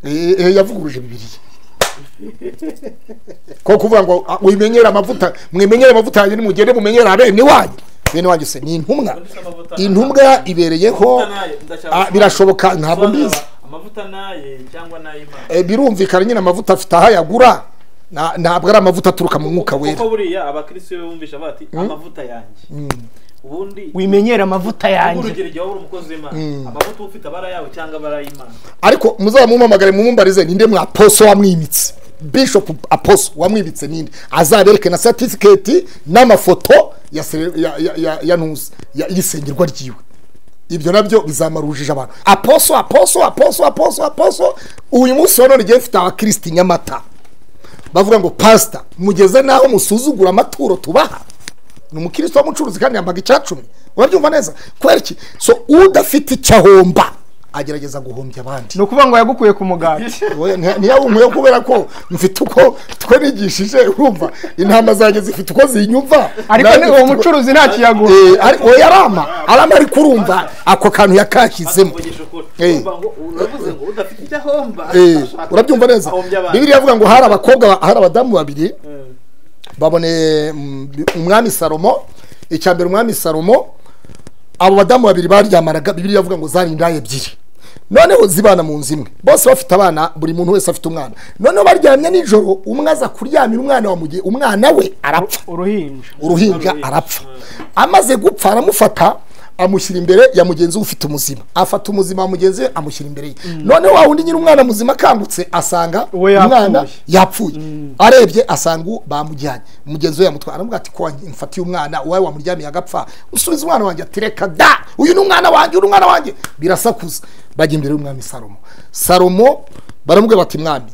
Yavuguruje bibiri. Ko kuvuga ngo wimenyera amavuta, mwimenyera amavuta yanyu nimugende mumenyera abene wanyu. Bene wanyu se ni intumwa. Intumwa ibereyeho, birashoboka ntabwo mbizi. Amavuta naye cyangwa nay'Imana. Birumvikana nyine amavuta afite aho yagura. Ntabwo ari amavuta aturuka mu mwuka wera. Kuko buriya abakristo bumvisha bati amavuta yanjye. Ubundi wimenyera amavuta yanjye. Urugero igihe waba umukozi w'Imana, amavuta ufite abara yawe cyangwa abara y'Imana. Ariko muzamumamagare mumumbarize ninde mwaposo wamwimitse. Bishop Apostle wamwibitse ninde, azabereke na certificate n'amafoto ya ntuzi y'isengerwa ryiwe. Ibyo nabyo bizamarujije abantu. Apostle apostle apostle apostle apostle. Uyu munsi wa none giye mfite abakristo Nyamata bavuga ngo pastor mugeze naho musuzugura amaturo tubaha. Ni umukristo w'umucuruzi kandi yambaga 10. Urabyumva neza? Kubera iki? So udafite icyahomba agerageza guhombya abandi. No kuvuga ngo yagukuye ku mugati. Ntiyawunkuye kubera ko mfite uko twe nigishije, urumva intama zanjye zifite uko zinyumva. Ariko ni uwo mucuruzi nta kiyaguha. Ariko yarama, arama ari kurumva ako kantu yakakizemo. Uravuze ngo udafite icyahomba. Urabyumva neza? Bibiliya ivuga ngo hari abakobwa, hari abadamu babiri babone umwami Salomo. Icyambere umwami Salomo, abo badamu babiri baryamanaga, Bibiliya ivuga ngo zari indaya ebyiri. Noneho zibana mu nzu imwe, bose bafite abana, buri muntu wese afite umwana. Noneho baryamye nijoro, umwe aza kuryamira umwana wa mugihe, umwana we arapfa, uruhinja arapfa. Amaze gupfa aramufata amushyira imbere ya mugenzi we ufite umuzima, afata umuzima wa mugenzi we amushyira imbere ye. Noneho wa wundi nyiri umwana muzima akangutse asanga umwana yapfuye. Arebye asanga bamujyanye, mugenzi we yamutwara, aramubwira ati ko mfatiye umwana uwawe wamuryamiye agapfa, usubiza umwana wanjye. Ati reka da, uyu ni umwana wanjye, uri umwana wanjye. Birasakuza, bajya imbere y'umwami Salomo. Salomo baramubwira bati mwami,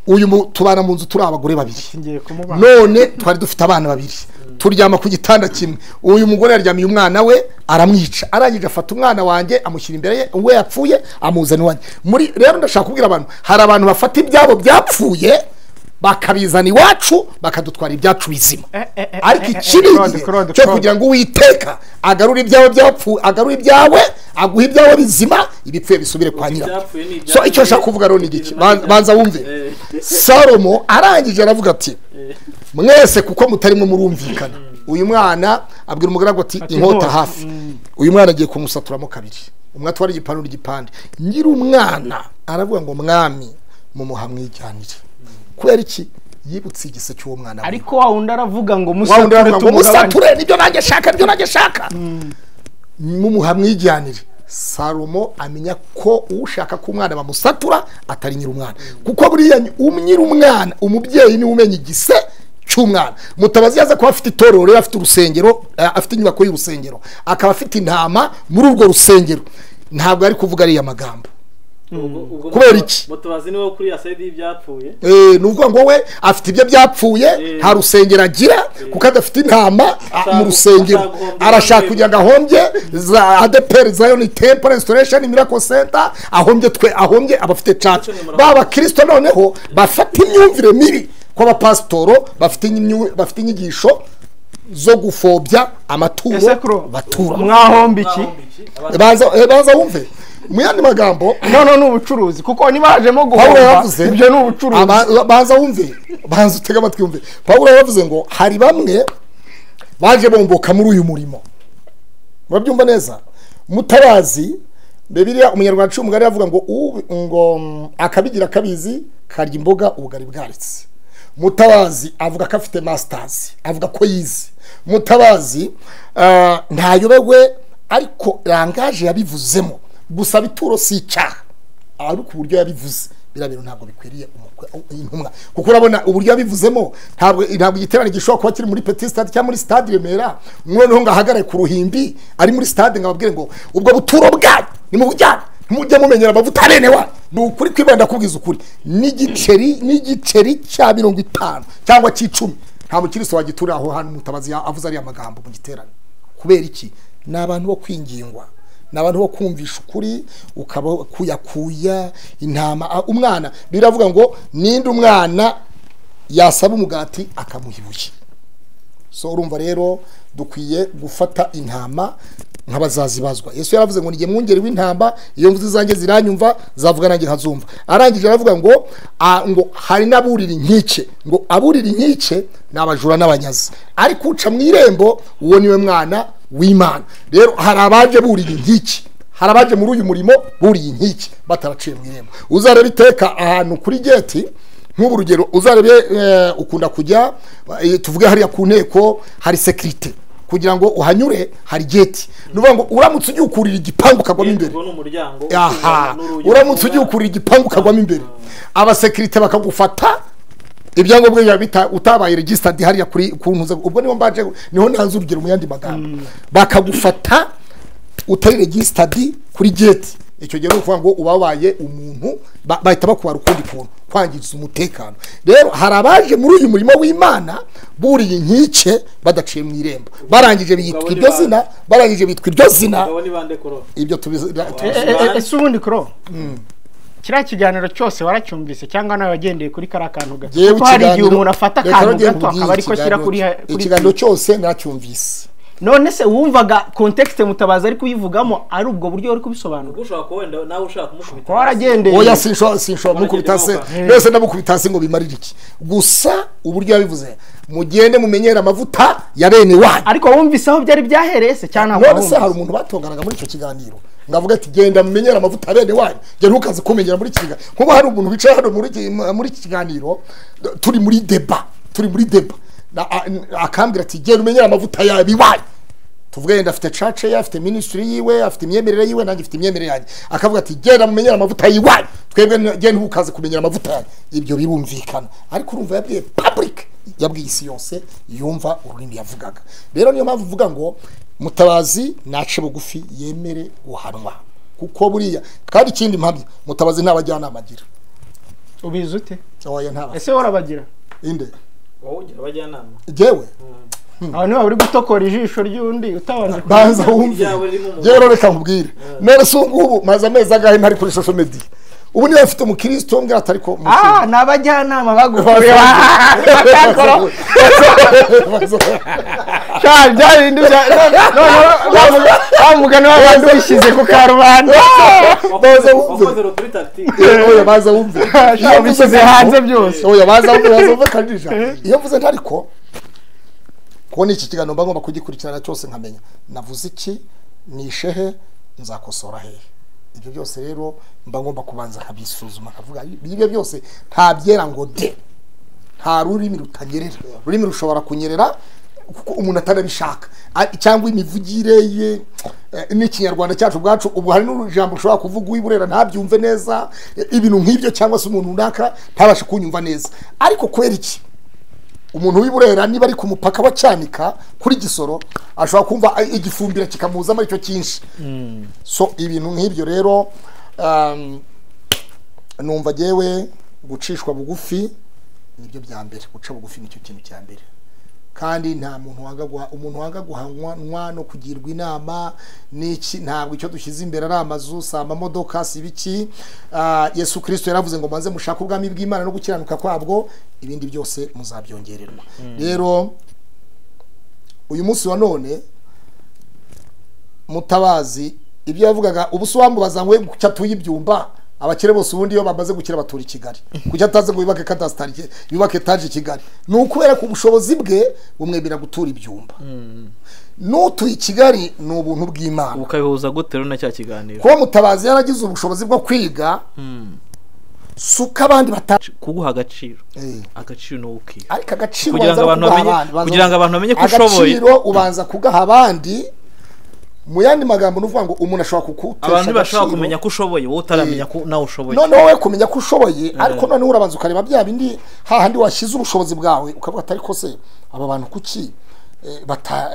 uyu tubana mu nzu turi abagore babiri, none twari dufite abana babiri, turyama ku gitanda kimwe, uyu mugore yaryamiye umwana we aramwica, arangije afata umwana wanjye amushyira imbere ye, we yapfuye amuzana iwanjye. Muri rero ndashaka kubwira abantu, hari abantu bafata ibyabo byapfuye bakabizana iwacu bakadutwara ibyacu bizima. Ariko ikibi cyo kugira ngo Uwiteka agarure ibyawe byapfuye, agarure ibyawe, aguhe ibyawe bizima, ibipfuye bisubire kwa nyirabyo. So icyo nshaka kuvuga rero ni igiki, banza wumve. Salomo arangije aravuga ati mwese kuko mutarimo murumvikana, uyu mwana abwira umugaragu ati inkota hafi, uyu mwana agiye kumusaturamo kabiri, umwe atwara igipande igipande. Nyiri umwana aravuga ngo mwami mumuha mwijyanire. Kubera iki? Yibutse igise cy'uwo mwana. Ariko wa wundi aravuga ngo musature, musature nibyo nanjye shaka, nibyo nanjye shaka. Mumuha mwijyanire. Salomo amenya ko ushaka ko umwana bamusatura atari nyiri umwana, kuko buriya nyiri umwana umubyeyi ni umenya igise cy'umwana. Mutabazi yaza kuba afite itorero, rero afite urusengero, afite inyubako y'urusengero, akaba afite intama muri urwo rusengero, ntabwo ari kuvuga ariya magambo. Kubera iki? Mutabazi niwe kuri ya side y'ibyapfuye. Nuvuga ngo we afite ibyo byapfuye, nta rusengero agira kuko adafite intama mu rusengero. Arashaka kugira ngo ahombye za ADEPR, Zion Temple Restoration Miracle Center, ahombye twe, ahombye abafite church. Baba Kristo noneho bafata imyumvire mibi ko abapastoro bafite inyigisho zo gufobya amaturo batura. Mwahomba iki? Banza wumve. Mu yandi magambo no ni ubucuruzi, kuko nibajemo guhomba ibyo ni ubucuruzi. Banza wumve, banza utega amatwi wumve. Pawulo yavuze ngo hari bamwe baje bomboka muri uyu murimo. Murabyumva neza? Mutabazi Bibiliya umunyarwanda aciye umugani avuga ngo ngo akabigira kabizi karya imboga ubugari bwaritse. Mutabazi avuga ko afite masters, avuga ko yize. Mutabazi ntayobewe, ariko rangaje yabivuzemo gusaba ituro si icyaha, ariko uburyo yabivuze biriya bintu ntabwo bikwiriye intumwa, kuko urabona uburyo yabivuzemo ntabwo igiterane gishobora kuba kiri muri Petit Stade cyangwa muri Stade Remera, noneho ngo ahagarare ku ruhimbi ari muri stade ngo ababwire ngo ubwo buturo bwanyu nimubujyane mujye mumenyera amavuta bene wanyu. Ni ukuri kwibanda kubwiza ukuri, n'igiceri cya 50 cyangwa cy'icumi nta mukristo wagitura aho hantu Mutabazi avuze ariya magambo mu giterane. Kubera iki? Ni abantu bo kwingingwa, ni abantu bo kumvisha ukuri, ukaba kuyakuya intama. Umwana biravuga ngo ninde umwana yasaba umugati akamuha ibuye. So urumva rero dukwiye gufata intama nk'abazazibazwa. Yesu yaravuze ngo nige mwungeri w'intama, iyo mvuze zanjye ziranyumva zavuga nanjye nkazumva. Arangije aravuga ngo ngo hari n'aburira inkike, ngo aburira inkike n'abajura n'abanyazi, ariko uca mu irembo uwo niwe mwana w'Imana. Rero hari abaje burira inkike, hari abaje muri uyu murimo buriye inkike bataraciye mu irembo. Uzareba iteka ahantu kuri gate, nk'ubu urugero uzarebe ukunda kujya tuvuge hariya ku nteko hari security, kugira ngo uhanyure hari gate. Nuvuga ngo uramutse ugiye ukurira igipangu ukagwamo imbere, aha uramutse ugiye ukurira igipangu ukagwamo imbere, abasekirite bakagufata ibyangombwa byawe bita utabaye registered hariya kuri kuntuza, ubwo niho mbaje niho ntanze urugero mu yandi magambo, bakagufata utari registered kuri gate. Icyo gihe nukuvuga ngo ubabaye umuntu bahita bakubara ukundi kuntu kwangiza umutekano. Rero hari abaje muri uyu murimo w'Imana buriye inkike badaciye mu irembo, barangije bitwa iryo zina, barangije bitwa iryo zina. Ibyo tubizi. Ese ubundi kuro kiriya kiganiro cyose waracyumvise cyangwa nawe wagendeye kuri kariya kantu gato? Kuko hari igihe umuntu afata akantu gato akaba ariko ashyira kuri ikiganiro cyose naracyumvise. None se wumvaga context Mutabazi ari kuyivugamo ari ubwo buryo uri kubisobanura? Ushaka ko wenda nawe ushaka kumukubita. Waragendeye. Oya sinshobora kumukubita se. Nese ndamukubita se ngo bimarire iki? Gusa uburyo yabivuze, mugende mumenyera amavuta ya bene wanyu. Ariko wumvise aho byari byahereye se cyane aho? None se hari umuntu batonganaga muri icyo kiganiro ngavuga ati genda mumenyera amavuta ya bene wanyu, je ntukaze kumenyera muri kiganiro. Nkuba hari umuntu wicaye hano muri iki kiganiro turi muri débat, akambwira ati genda umenyera amavuta ya biwanyu. Tuvuge yenda afite church ye, afite ministry yiwe, afite imyemerere yiwe, nanjye afite imyemerere yanjye. Akavuga ati genda mumenyera amavuta yiwanyu, twebwe genda ntukaze kumenyera amavuta yanyu. Ibyo birumvikana, ariko urumva yabwiye public, yabwiye isi yose yumva ururimi yavugaga. Rero niyo mpamvu uvuga ngo Mutabazi nace bugufi yemere guhanwa, kuko buriya kandi ikindi mpamya Mutabazi ntabajyanama agira. Ubizi ute? Oya ntaba. Ese warabagira? Inde? Wowe ugira abajyanama? Jewe aho niba uri gutokora ijisho ry'undi utabanje banza wumve. Jewe reka nkubwire, none se ubu maze amezi angahe ntari kuri social media? Ubu niba afite umukristo mbwira atari ko n'abajyanama bagukuye mugani w'abandi wishyize ku karubanda, baza wumve bishyize hanze byose. Oya baza wumve kanjija. Iyo mvuze ntariko kubona iki kiganiro mba ngomba kugikurikirana cyose nkamenya navuze iki, nishehe, nzakosora hehe. Ibyo byose rero mba ngomba kubanza nkabisuzuma nkavuga ibyo byose nta byera ngo de, nta rurimi rutanyerera. Ururimi rushobora kunyerera kuko umuntu atarabishaka, cyangwa imivugire ye n'ikinyarwanda cyacu ubwacu. Ubu hari n'urujambo ushobora kuvuga uwiburera ntabyumve neza, ibintu nk'ibyo, cyangwa se umuntu runaka ntabashe kunyumva neza. Ariko kubera iki umuntu w'iburera niba ari ku mupaka wa Cyanika kuri Gisoro ashobora kumva igifumbira kikamuzamo aricyo cyinshi. So ibintu nk'ibyo rero numva jewe gucishwa bugufi nibyo bya mbere. Guca bugufi nicyo kintu cya mbere, kandi nta muntu wanga umuntu wanga guhanwa no kugirwa inama niki. Ntabwo icyo dushyize imbere ari amazu, si amamodoka, si ibiki. Yesu Kristo yaravuze ngo manze mushake ubwami bw'Imana no gukiranuka kwabwo, ibindi byose muzabyongererwa. Rero uyu munsi wa none Mutabazi ibyo yavugaga, ubu se wambubaza ngo kuki atuye ibyumba? Abakire bose ubundi iyo bamaze gukira batura i Kigali, kuki ataze ngo yubake kadasitari, yubake etaje i Kigali? Ni ukubera ko ubushobozi bwe bumwemerera gutura ibyumba. N'utuye i Kigali ni ubuntu bw'Imana. Ukabihuza gute rero na cya kiganiro? Kuba Mutabazi yaragize ubushobozi bwo kwiga Suka abandi kuguha agaciro. Agaciro no ukiha. Ariko agaciro kugira ngo abantu bamenye, kugira ngo abantu bamenye ko ushoboye. Agaciro ubanza kugaha abandi. Mu yandi magambo nuvuga ngo umuntu ashobora kukutesha abantu bashobora kumenya ko ushoboye wowe utaramenya ko nawe ushoboye. None wowe kumenya ko ushoboye, ariko none urabanza ukareba bya bindi hahandi washyize ubushobozi bwawe ukavuga atari ko se aba bantu kuki bata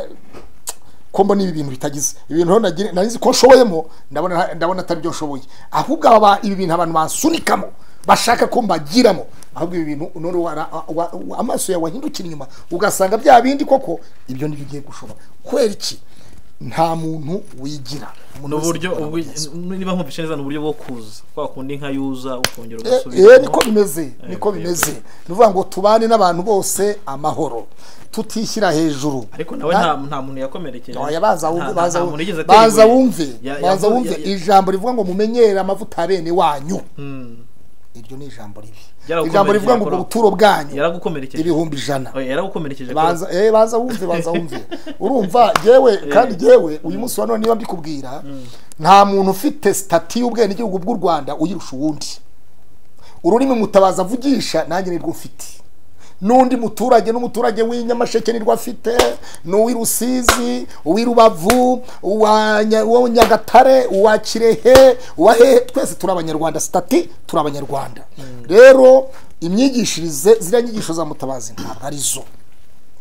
ko mbona ibi bintu bitagize ibintu nari ko nshoboyemo, ndabona atari byo nshoboye, ahubwo aba ibi bintu abantu bansunikamo bashaka ko mbagiramo, ahubwo ibi bintu none amaso yawe ahindukira inyuma ugasanga bya bindi koko ibyo nibyo ugiye gushobora. Kubera iki? Nta muntu wigira. N'uburyo niba nkumvishe neza n'uburyo bwo kuza kwa kundi nka yuza ukongera ugasubira. Niko bimeze, niko bimeze. Nuvuga ngo tubane n'abantu bose amahoro, tutishyira hejuru. Ariko nawe nta muntu yakomerekeje. Oya, baza wumve, baza wumve, baza wumve ijambo rivuga ngo mumenyere amavuta bene wanyu. Iryo ni ijambo ribi. Ijambo rivuga ngo ubuturo bwanyu yaragukomerekeje 100,000. Oya, yaragukomerekeje. Baza baza wumve, baza wumve. Urumva jewe kandi jewe uyu munsi wa none niba mbikubwira, nta muntu ufite stati y'ubwene igihugu bw'u Rwanda uyirusha uwundi. Ururimi Mutabazi avugisha nanjye nirwo mfite. Nundi muturage n'umuturage w'inyamasheke nirwo afite, n'uwi Rusizi, uwi Rubavu, uwa Nyagatare, uwa Kirehe, uwa he, twese turi abanyarwanda, stati turi abanyarwanda. Rero imyigishirize ziriya nyigisho za Mutabazi ntabwo arizo.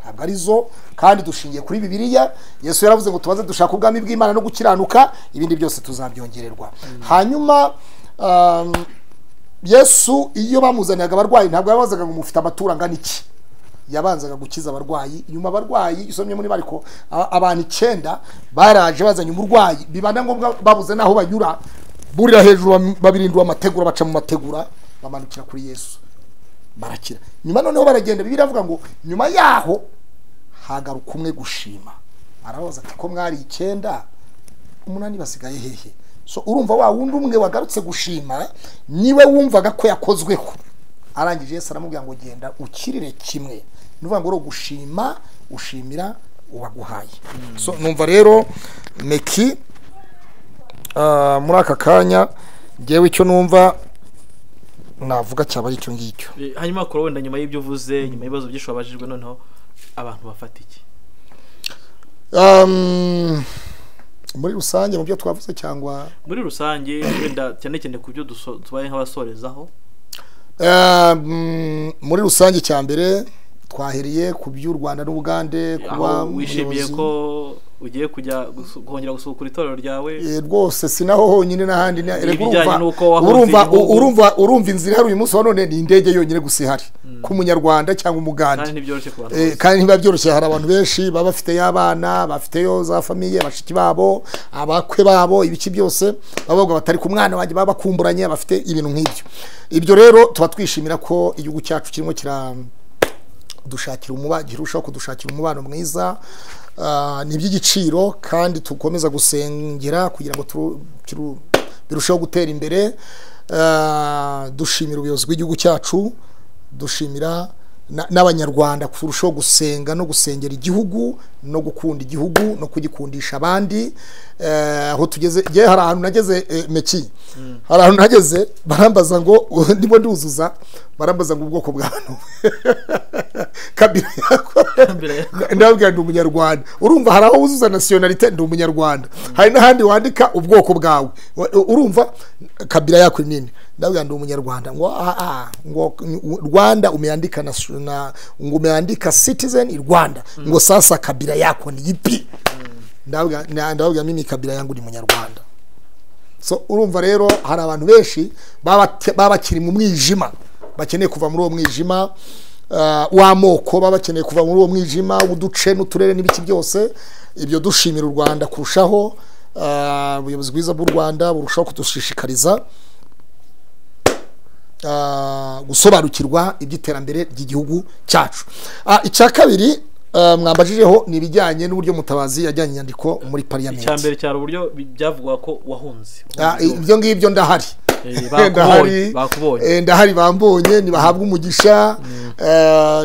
Ntabwo arizo, kandi dushingiye kuri Bibiliya. Yesu yaravuze ngo tubaze dushaka ubwami bw'Imana no gukiranuka, ibindi byose tuzabyongererwa. Hanyuma Yesu iyo bamuzaniraga abarwayi ntabwo yabazaga ngo mufite amaturo angana iki, yabanzaga gukiza abarwayi. Nyuma abarwayi isomye muri Mariko abantu 9 baraje bazanye umurwayi, bibana ngombwa babuze naho banyura, burira hejuru babirindwa amategura, baca mu mategura bamanukira kuri Yesu barakira. Nyuma noneho baragenda, Bibiliya iravuga ngo nyuma yaho hagaruka umwe gushima, arabaza ati ko mwari 9 8 basigaye hehe? So urumva wa wundi umwe wagarutse gushima niwe wumvaga ko yakozweho. Arangije Yesu aramubwira ngo genda ukirire kimwe. Nuvuga ngo gushima ushimira uwaguhaye. So numva rero Meki muri aka kanya ngewe icyo numva navuga cyaba ari icyo ngicyo. Hanyuma kuri wenda nyuma y'ibyo uvuze, nyuma y'ibibazo byinshi wabajijwe, noneho abantu bafata iki? Muri rusange mu byo twavuze cyangwa muri rusange wenda cyane cyane ku byo tubaye nk'abasorezaho, muri rusange cyambere twahereye ku by'u Rwanda n'Ubugande, kuba wishimiye ko ugiye kujya kongera gusukura itorero ryawe. Rwose sinaho honyine n'ahandi, urumva inzira hari uyu munsi wa none ni indege yonyine gusa ihari ku munyarwanda cyangwa umugande, kandi ntibiba byoroshye. Hari abantu benshi baba bafite y'abana, bafiteyo za famiye, bashiki babo, abakwe babo, ibiki byose, bavuga batari ku mwana wanjye, baba bakumburanye, bafite ibintu nk'ibyo. Ibyo rero tuba twishimira ko igihugu cyacu kirimo kira dushakira umubano, kirushaho kudushakira umubano mwiza, ni iby'igiciro, kandi tukomeza gusengera kugira ngo birusheho gutera imbere. Dushimira ubuyobozi bw'igihugu cyacu, dushimira n'abanyarwanda kurushaho gusenga no gusengera igihugu no gukunda igihugu no kugikundisha abandi. Aho tugeze, hari ahantu nageze Meki, hari ahantu nageze barambaza ngo ndimo nduzuza, barambaza ngo ubwoko bwa kabila yako, ndababwira ndi umunyarwanda. Urumva hari aho wuzuza nationalité ndi umunyarwanda, hari n'ahandi wandika ubwoko bwawe, urumva kabila yako nini, ndababwira ndi umunyarwanda. Ngo ngo Rwanda umeandika na ngo umeandika citizen Rwanda, ngo sasa kabila yako ni ipi? Ndababwira mimi kabila yangu ni munyarwanda. So urumva rero hari abantu benshi baba bakiri mu mwijima, bakeneye kuva muri uwo mwijima w'amoko, baba bakeneye kuva muri uwo mwijima w'uduce n'uturere n'ibiki byose. Ibyo dushimira u Rwanda kurushaho, ubuyobozi bwiza bw'u Rwanda burushaho kudushishikariza gusobanukirwa iby'iterambere ry'igihugu cyacu. Icya kabiri mwambajijeho ni ibijyanye n'uburyo Mutabazi yajyanye inyandiko muri parliament. Icya mbere cyari uburyo byavugwa ko wahunze. Ibyo ngibyo ndahari. Bakubonye. Ndahari, bambonye, nibahabwa umugisha,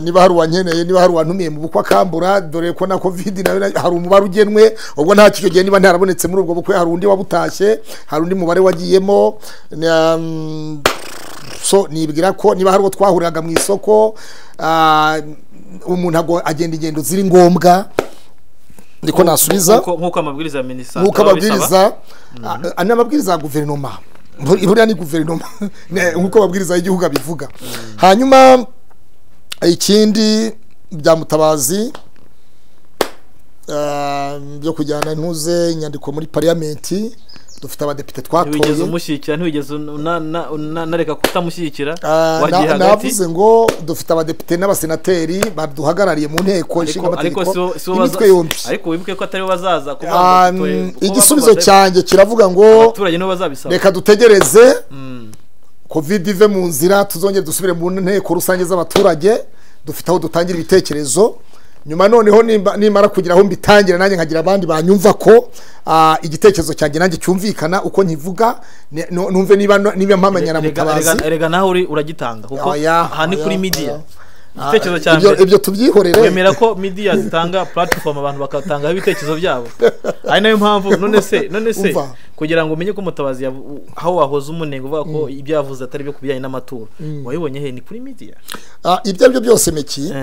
niba hari uwankeneye, niba hari uwantumiye mu bukwe akambura, dore ko na Covid nayo hari umubare ugenwe, ubwo nta cyo gihe niba ntarabonetse muri ubwo bukwe hari undi wabutashye, hari undi mubare wagiyemo. So nibwira ko niba hari uwo twahuriraga mu isoko, umuntu agenda ingendo ziri ngombwa, ndiko nasubiza nkuko amabwiriza ya minisante, nkuko amabwiriza n'amabwiriza ya guverinoma, buriya ni guverinoma nkuko amabwiriza y'igihugu abivuga. Hanyuma ikindi bya Mutabazi byo kujyana ntuze inyandiko muri parliament, dufite abadepite twatoye. Ntiwigeze umushyigikira, ntiwigeze nareka kutamushyigikira, wagiye hagati. Navuze ngo dufite abadepite n'abasenateri baduhagarariye mu nteko ishinga amategeko imitwe yombi, ariko wibuke ko atari bo bazaza kuvuga ngo igisubizo cyanjye kiravuga ngo abaturage nibo bazabisaba, reka dutegereze covid ive mu nzira, tuzongere dusubire mu nteko rusange z'abaturage, dufite aho dutangira ibitekerezo. Nyuma noneho nimara kugira aho mbitangira nanjye nkagira abandi banyumva ko igitekerezo cyanjye nanjye cyumvikana uko nkivuga, numve niba mpamanya na Mutabazi. Erega naho uri uragitanga kuko aha ni kuri media. Igitekerezo cya mbere ibyo tubyihorere, wemera ko media zitanga platform abantu bakatanga ibitekerezo byabo, ari nayo mpamvu none se kugira ngo umenye ko Mutabazi aho wahoze umunenga uvuga ko ibyo yavuze atari byo kubijyanye n'amaturo, wabibonye he? Ni kuri media. Ibyo aribyo byose Meki,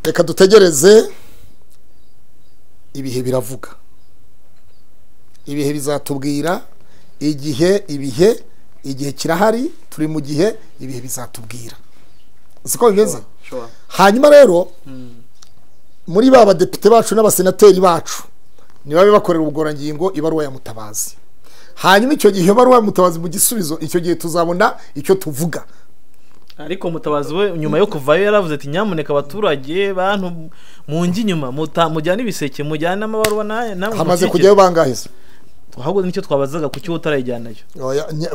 reka dutegereze, ibihe biravuga, ibihe bizatubwira, igihe ibihe igihe kirahari, turi mu gihe, ibihe bizatubwira, siko bimeze. Hanyuma rero muri ba badepite bacu n'abasenateri bacu nibabe bakorera ubugororangingo ibaruwa ya Mutabazi. Hanyuma icyo gihe ibaruwa ya Mutabazi mu gisubizo, icyo gihe tuzabona icyo tuvuga. Ariko Mutabazi we nyuma yo kuvayo yaravuze ati nyamuneka abaturage bantu mungi inyuma mujyane ibiseke, mujyane amabaruwa namwe. Hamaze kujyayo bangahe se? Ahubwo nicyo twabazaga, kuki utarayijyanayo?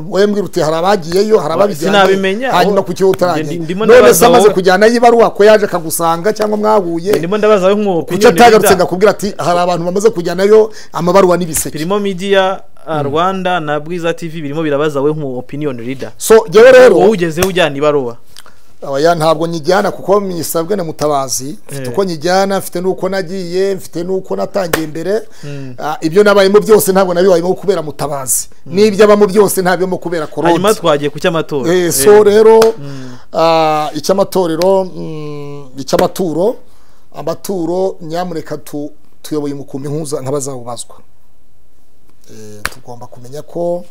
Wowe mbwira uti hari abagiyeyo, hari ababijyana, hanyuma kuki utarajyana? None se amaze kujyanayo ibaruwa ko yaje akagusanga cyangwa mwahuye? Ndimo ndabaza we nk'uwo kuki atagarutse ngakubwira ati hari abantu bamaze kujyanayo amabaruwa n'ibiseke. Birimo media Rwanda na Bwiza TV birimo birabaza we nk'uwo opinion leader. So jewe rero wowe ugeze ujyana ibaruwa? Oya, ntabwo nyijyana kuko misabwe na Mutabazi, mfite uko nyijyana, mfite nuko nagiye, mfite nuko natangiye imbere. Ibyo nabayemo byose ntabwo nabibayemo kubera Mutabazi, n'ibyo abamo byose ntabyo kubera Korode. Hanyuma twagiye ku cy'amatora. So rero icy'amatorero, icy'amaturo, amaturo nyamuneka tuyoboye umukumbi nkuza nk'abazawubazwa. Tugomba kumenya ko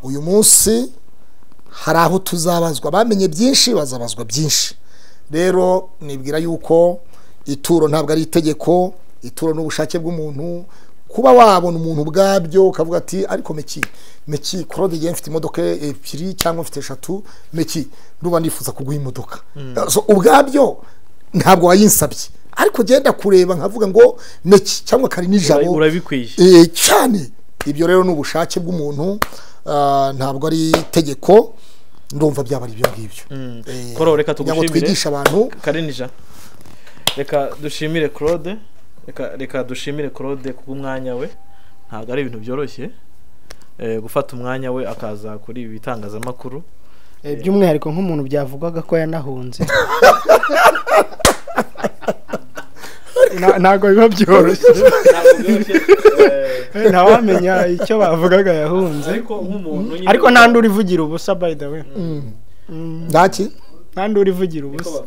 uyu munsi hari aho tuzabazwa, bamenye byinshi bazabazwa byinshi. Rero nibwira yuko ituro ntabwo ari itegeko, ituro n'ubushake bw'umuntu. Kuba wabona umuntu ubwabyo ukavuga ati ariko Meki Claude igihe mfite imodoka ebyiri cyangwa mfite eshatu, Meki ndumva nifuza kuguha imodoka. So ubwabyo ntabwo wayinsabye, ariko genda kureba nkavuga ngo Meki cyangwa kari nijabo urabikwiye cyane. Ibyo rero n'ubushake bw'umuntu, ntabwo ari itegeko. Ndumva byaba ari ibyo ngibyo. Koro reka tugushimire, twigisha abantu. Karinija, reka dushimire Claude, reka dushimire Claude kubw'umwanya we. Ntabwo ari ibintu byoroshye gufata umwanya we akaza kuri ibi bitangazamakuru, by'umwihariko nk'umuntu byavugwaga ko yanahunze. Ntabwo biba byoroshye, ntawamenya icyo bavugaga yahunze, ariko nta nduru ivugira ubusa by the way. Ntaki nta nduru ivugira ubusa.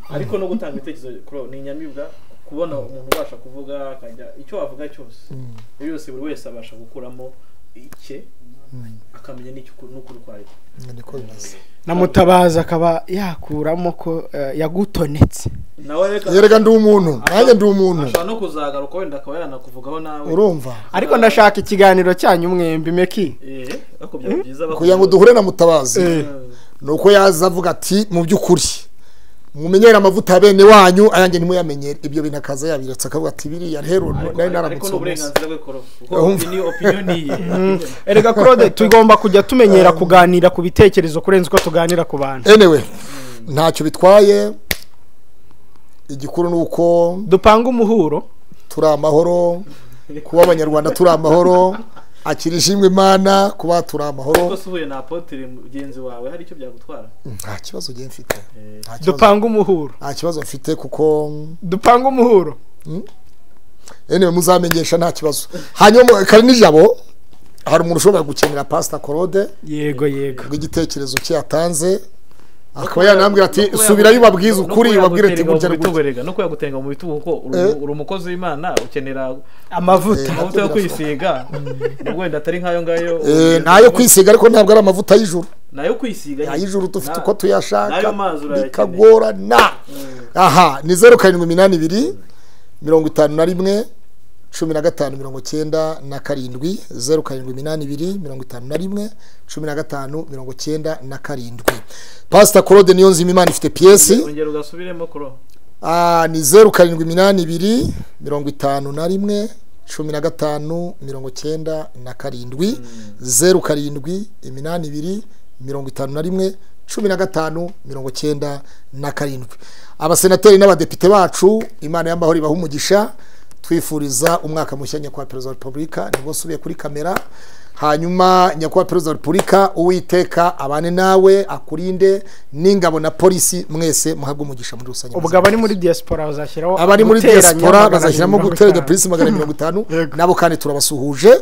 Ariko no gutanga ibitekerezo ni inyamibwa, kubona umuntu ubasha kuvuga akajya icyo avuga cyose, byose buri wese abasha gukuramo icye akamenya n'ukuri kwayo. Na Mutabazi akaba yakuramo ko yagutonetse. Yerega ndi umuntu, nanjye ndi umuntu. Ashobora no kuzagaruka wenda akaba yanakuvugaho nawe. Urumva? Ariko ndashaka ikiganiro cyanyu mwembi Meki. Ariko byaba byiza kugira ngo duhure na Mutabazi. Nuko yaza avuga ati mu by'ukuri mumenyera amavuta bene wanyu ayanjye ntimuyamenyere, ibyo bintu akaza yabiratsa akavuga ati biriya rero nari naramutse. Ariko n'uburenganzira bwe Koro, kuko ni opinion ye. Erega Claude tugomba kujya tumenyera kuganira ku bitekerezo kurenza uko tuganira ku bantu. Anyway, ntacyo bitwaye, igikuru nuko dupanga umuhuro, turi amahoro, kuba abanyarwanda turi amahoro, akira ishimwe Imana kuba turi amahoro. Ko suhuye na apotre mugenzi wawe hari icyo byagutwara? Nta kibazo ugiye mfite. Dupanga umuhuro. Nta kibazo mfite kuko dupanga umuhuro. Anyway muzamenyesha nta kibazo. Hanyuma kari nijabo Hari umuntu ushobora gukenera Pastor Claude, yego yego, bw'igitekerezo cye yatanze, akaba yanambwira ati subirayo ubabwize ukuri, ubabwire ati gutya gutya, no kuyagutenga mu bitugu, kuko uri umukozi w'Imana ukenera amavuta yo kwisiga, nubwo wenda atari nkayo ngayo nayo kwisiga, ariko ntabwo ari amavuta y'ijuru, nayo kwisiga ay'ijuru dufite uko tuyashaka bikagorana. Aha ni 0782 51 15 97, 0782 51 15 97. Pastor Claude Niyonzima, Imana ifite piyesi. Ongera ugasubiremo kuro. Ni 0782 51 15 97, 0782 51 15 97. Abasenateri n'abadepite bacu, Imana y'amahoro ibaha umugisha. Twifuriza umwaka mushya Nyakubahwa Perezida wa Repubulika, nibwo nsubiye kuri kamera. Hanyuma Nyakubahwa Perezida wa Repubulika, Uwiteka abane nawe, akurinde n'ingabo na polisi, mwese muhabwe umugisha muri rusange. Ubwo abari muri diaspora bazashyiraho, abari muri diaspora bazashyiramo guteranya polisi 250, nabo kandi turabasuhuje.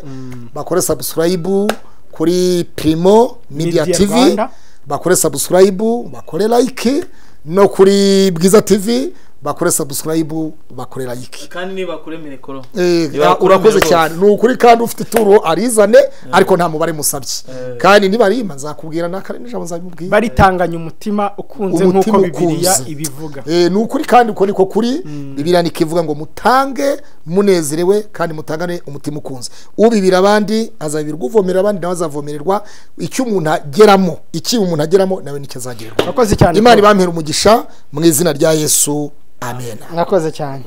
Bakore subscribe kuri Primo Media TV, bakore subscribe, bakore like, no kuri Bwiza TV bakore subscribe, bakore like, kandi niba kuremere koro. Urakoze cyane, ni ukuri, kandi ufite ituro arizane, ariko nta mubare musabye, kandi nibarima nzakubwira nakare n'ijambo nzabimubwira. Baritanganye umutima ukunze nkuko Bibiliya ibivuga. Ni ukuri, kandi uko niko kuri. Bibiliya nikivuga ngo mutange munezerewe, kandi mutangane umutima ukunze. Ubibira abandi azabirwa, uvomera abandi nawe azavomererwa. Icyo umuntu ageramo, iki umuntu ageramo nawe nicyo azagererwa. Urakoze cyane. Imana ibampere umugisha mu izina rya Yesu. Amen. Mwakoze cyane.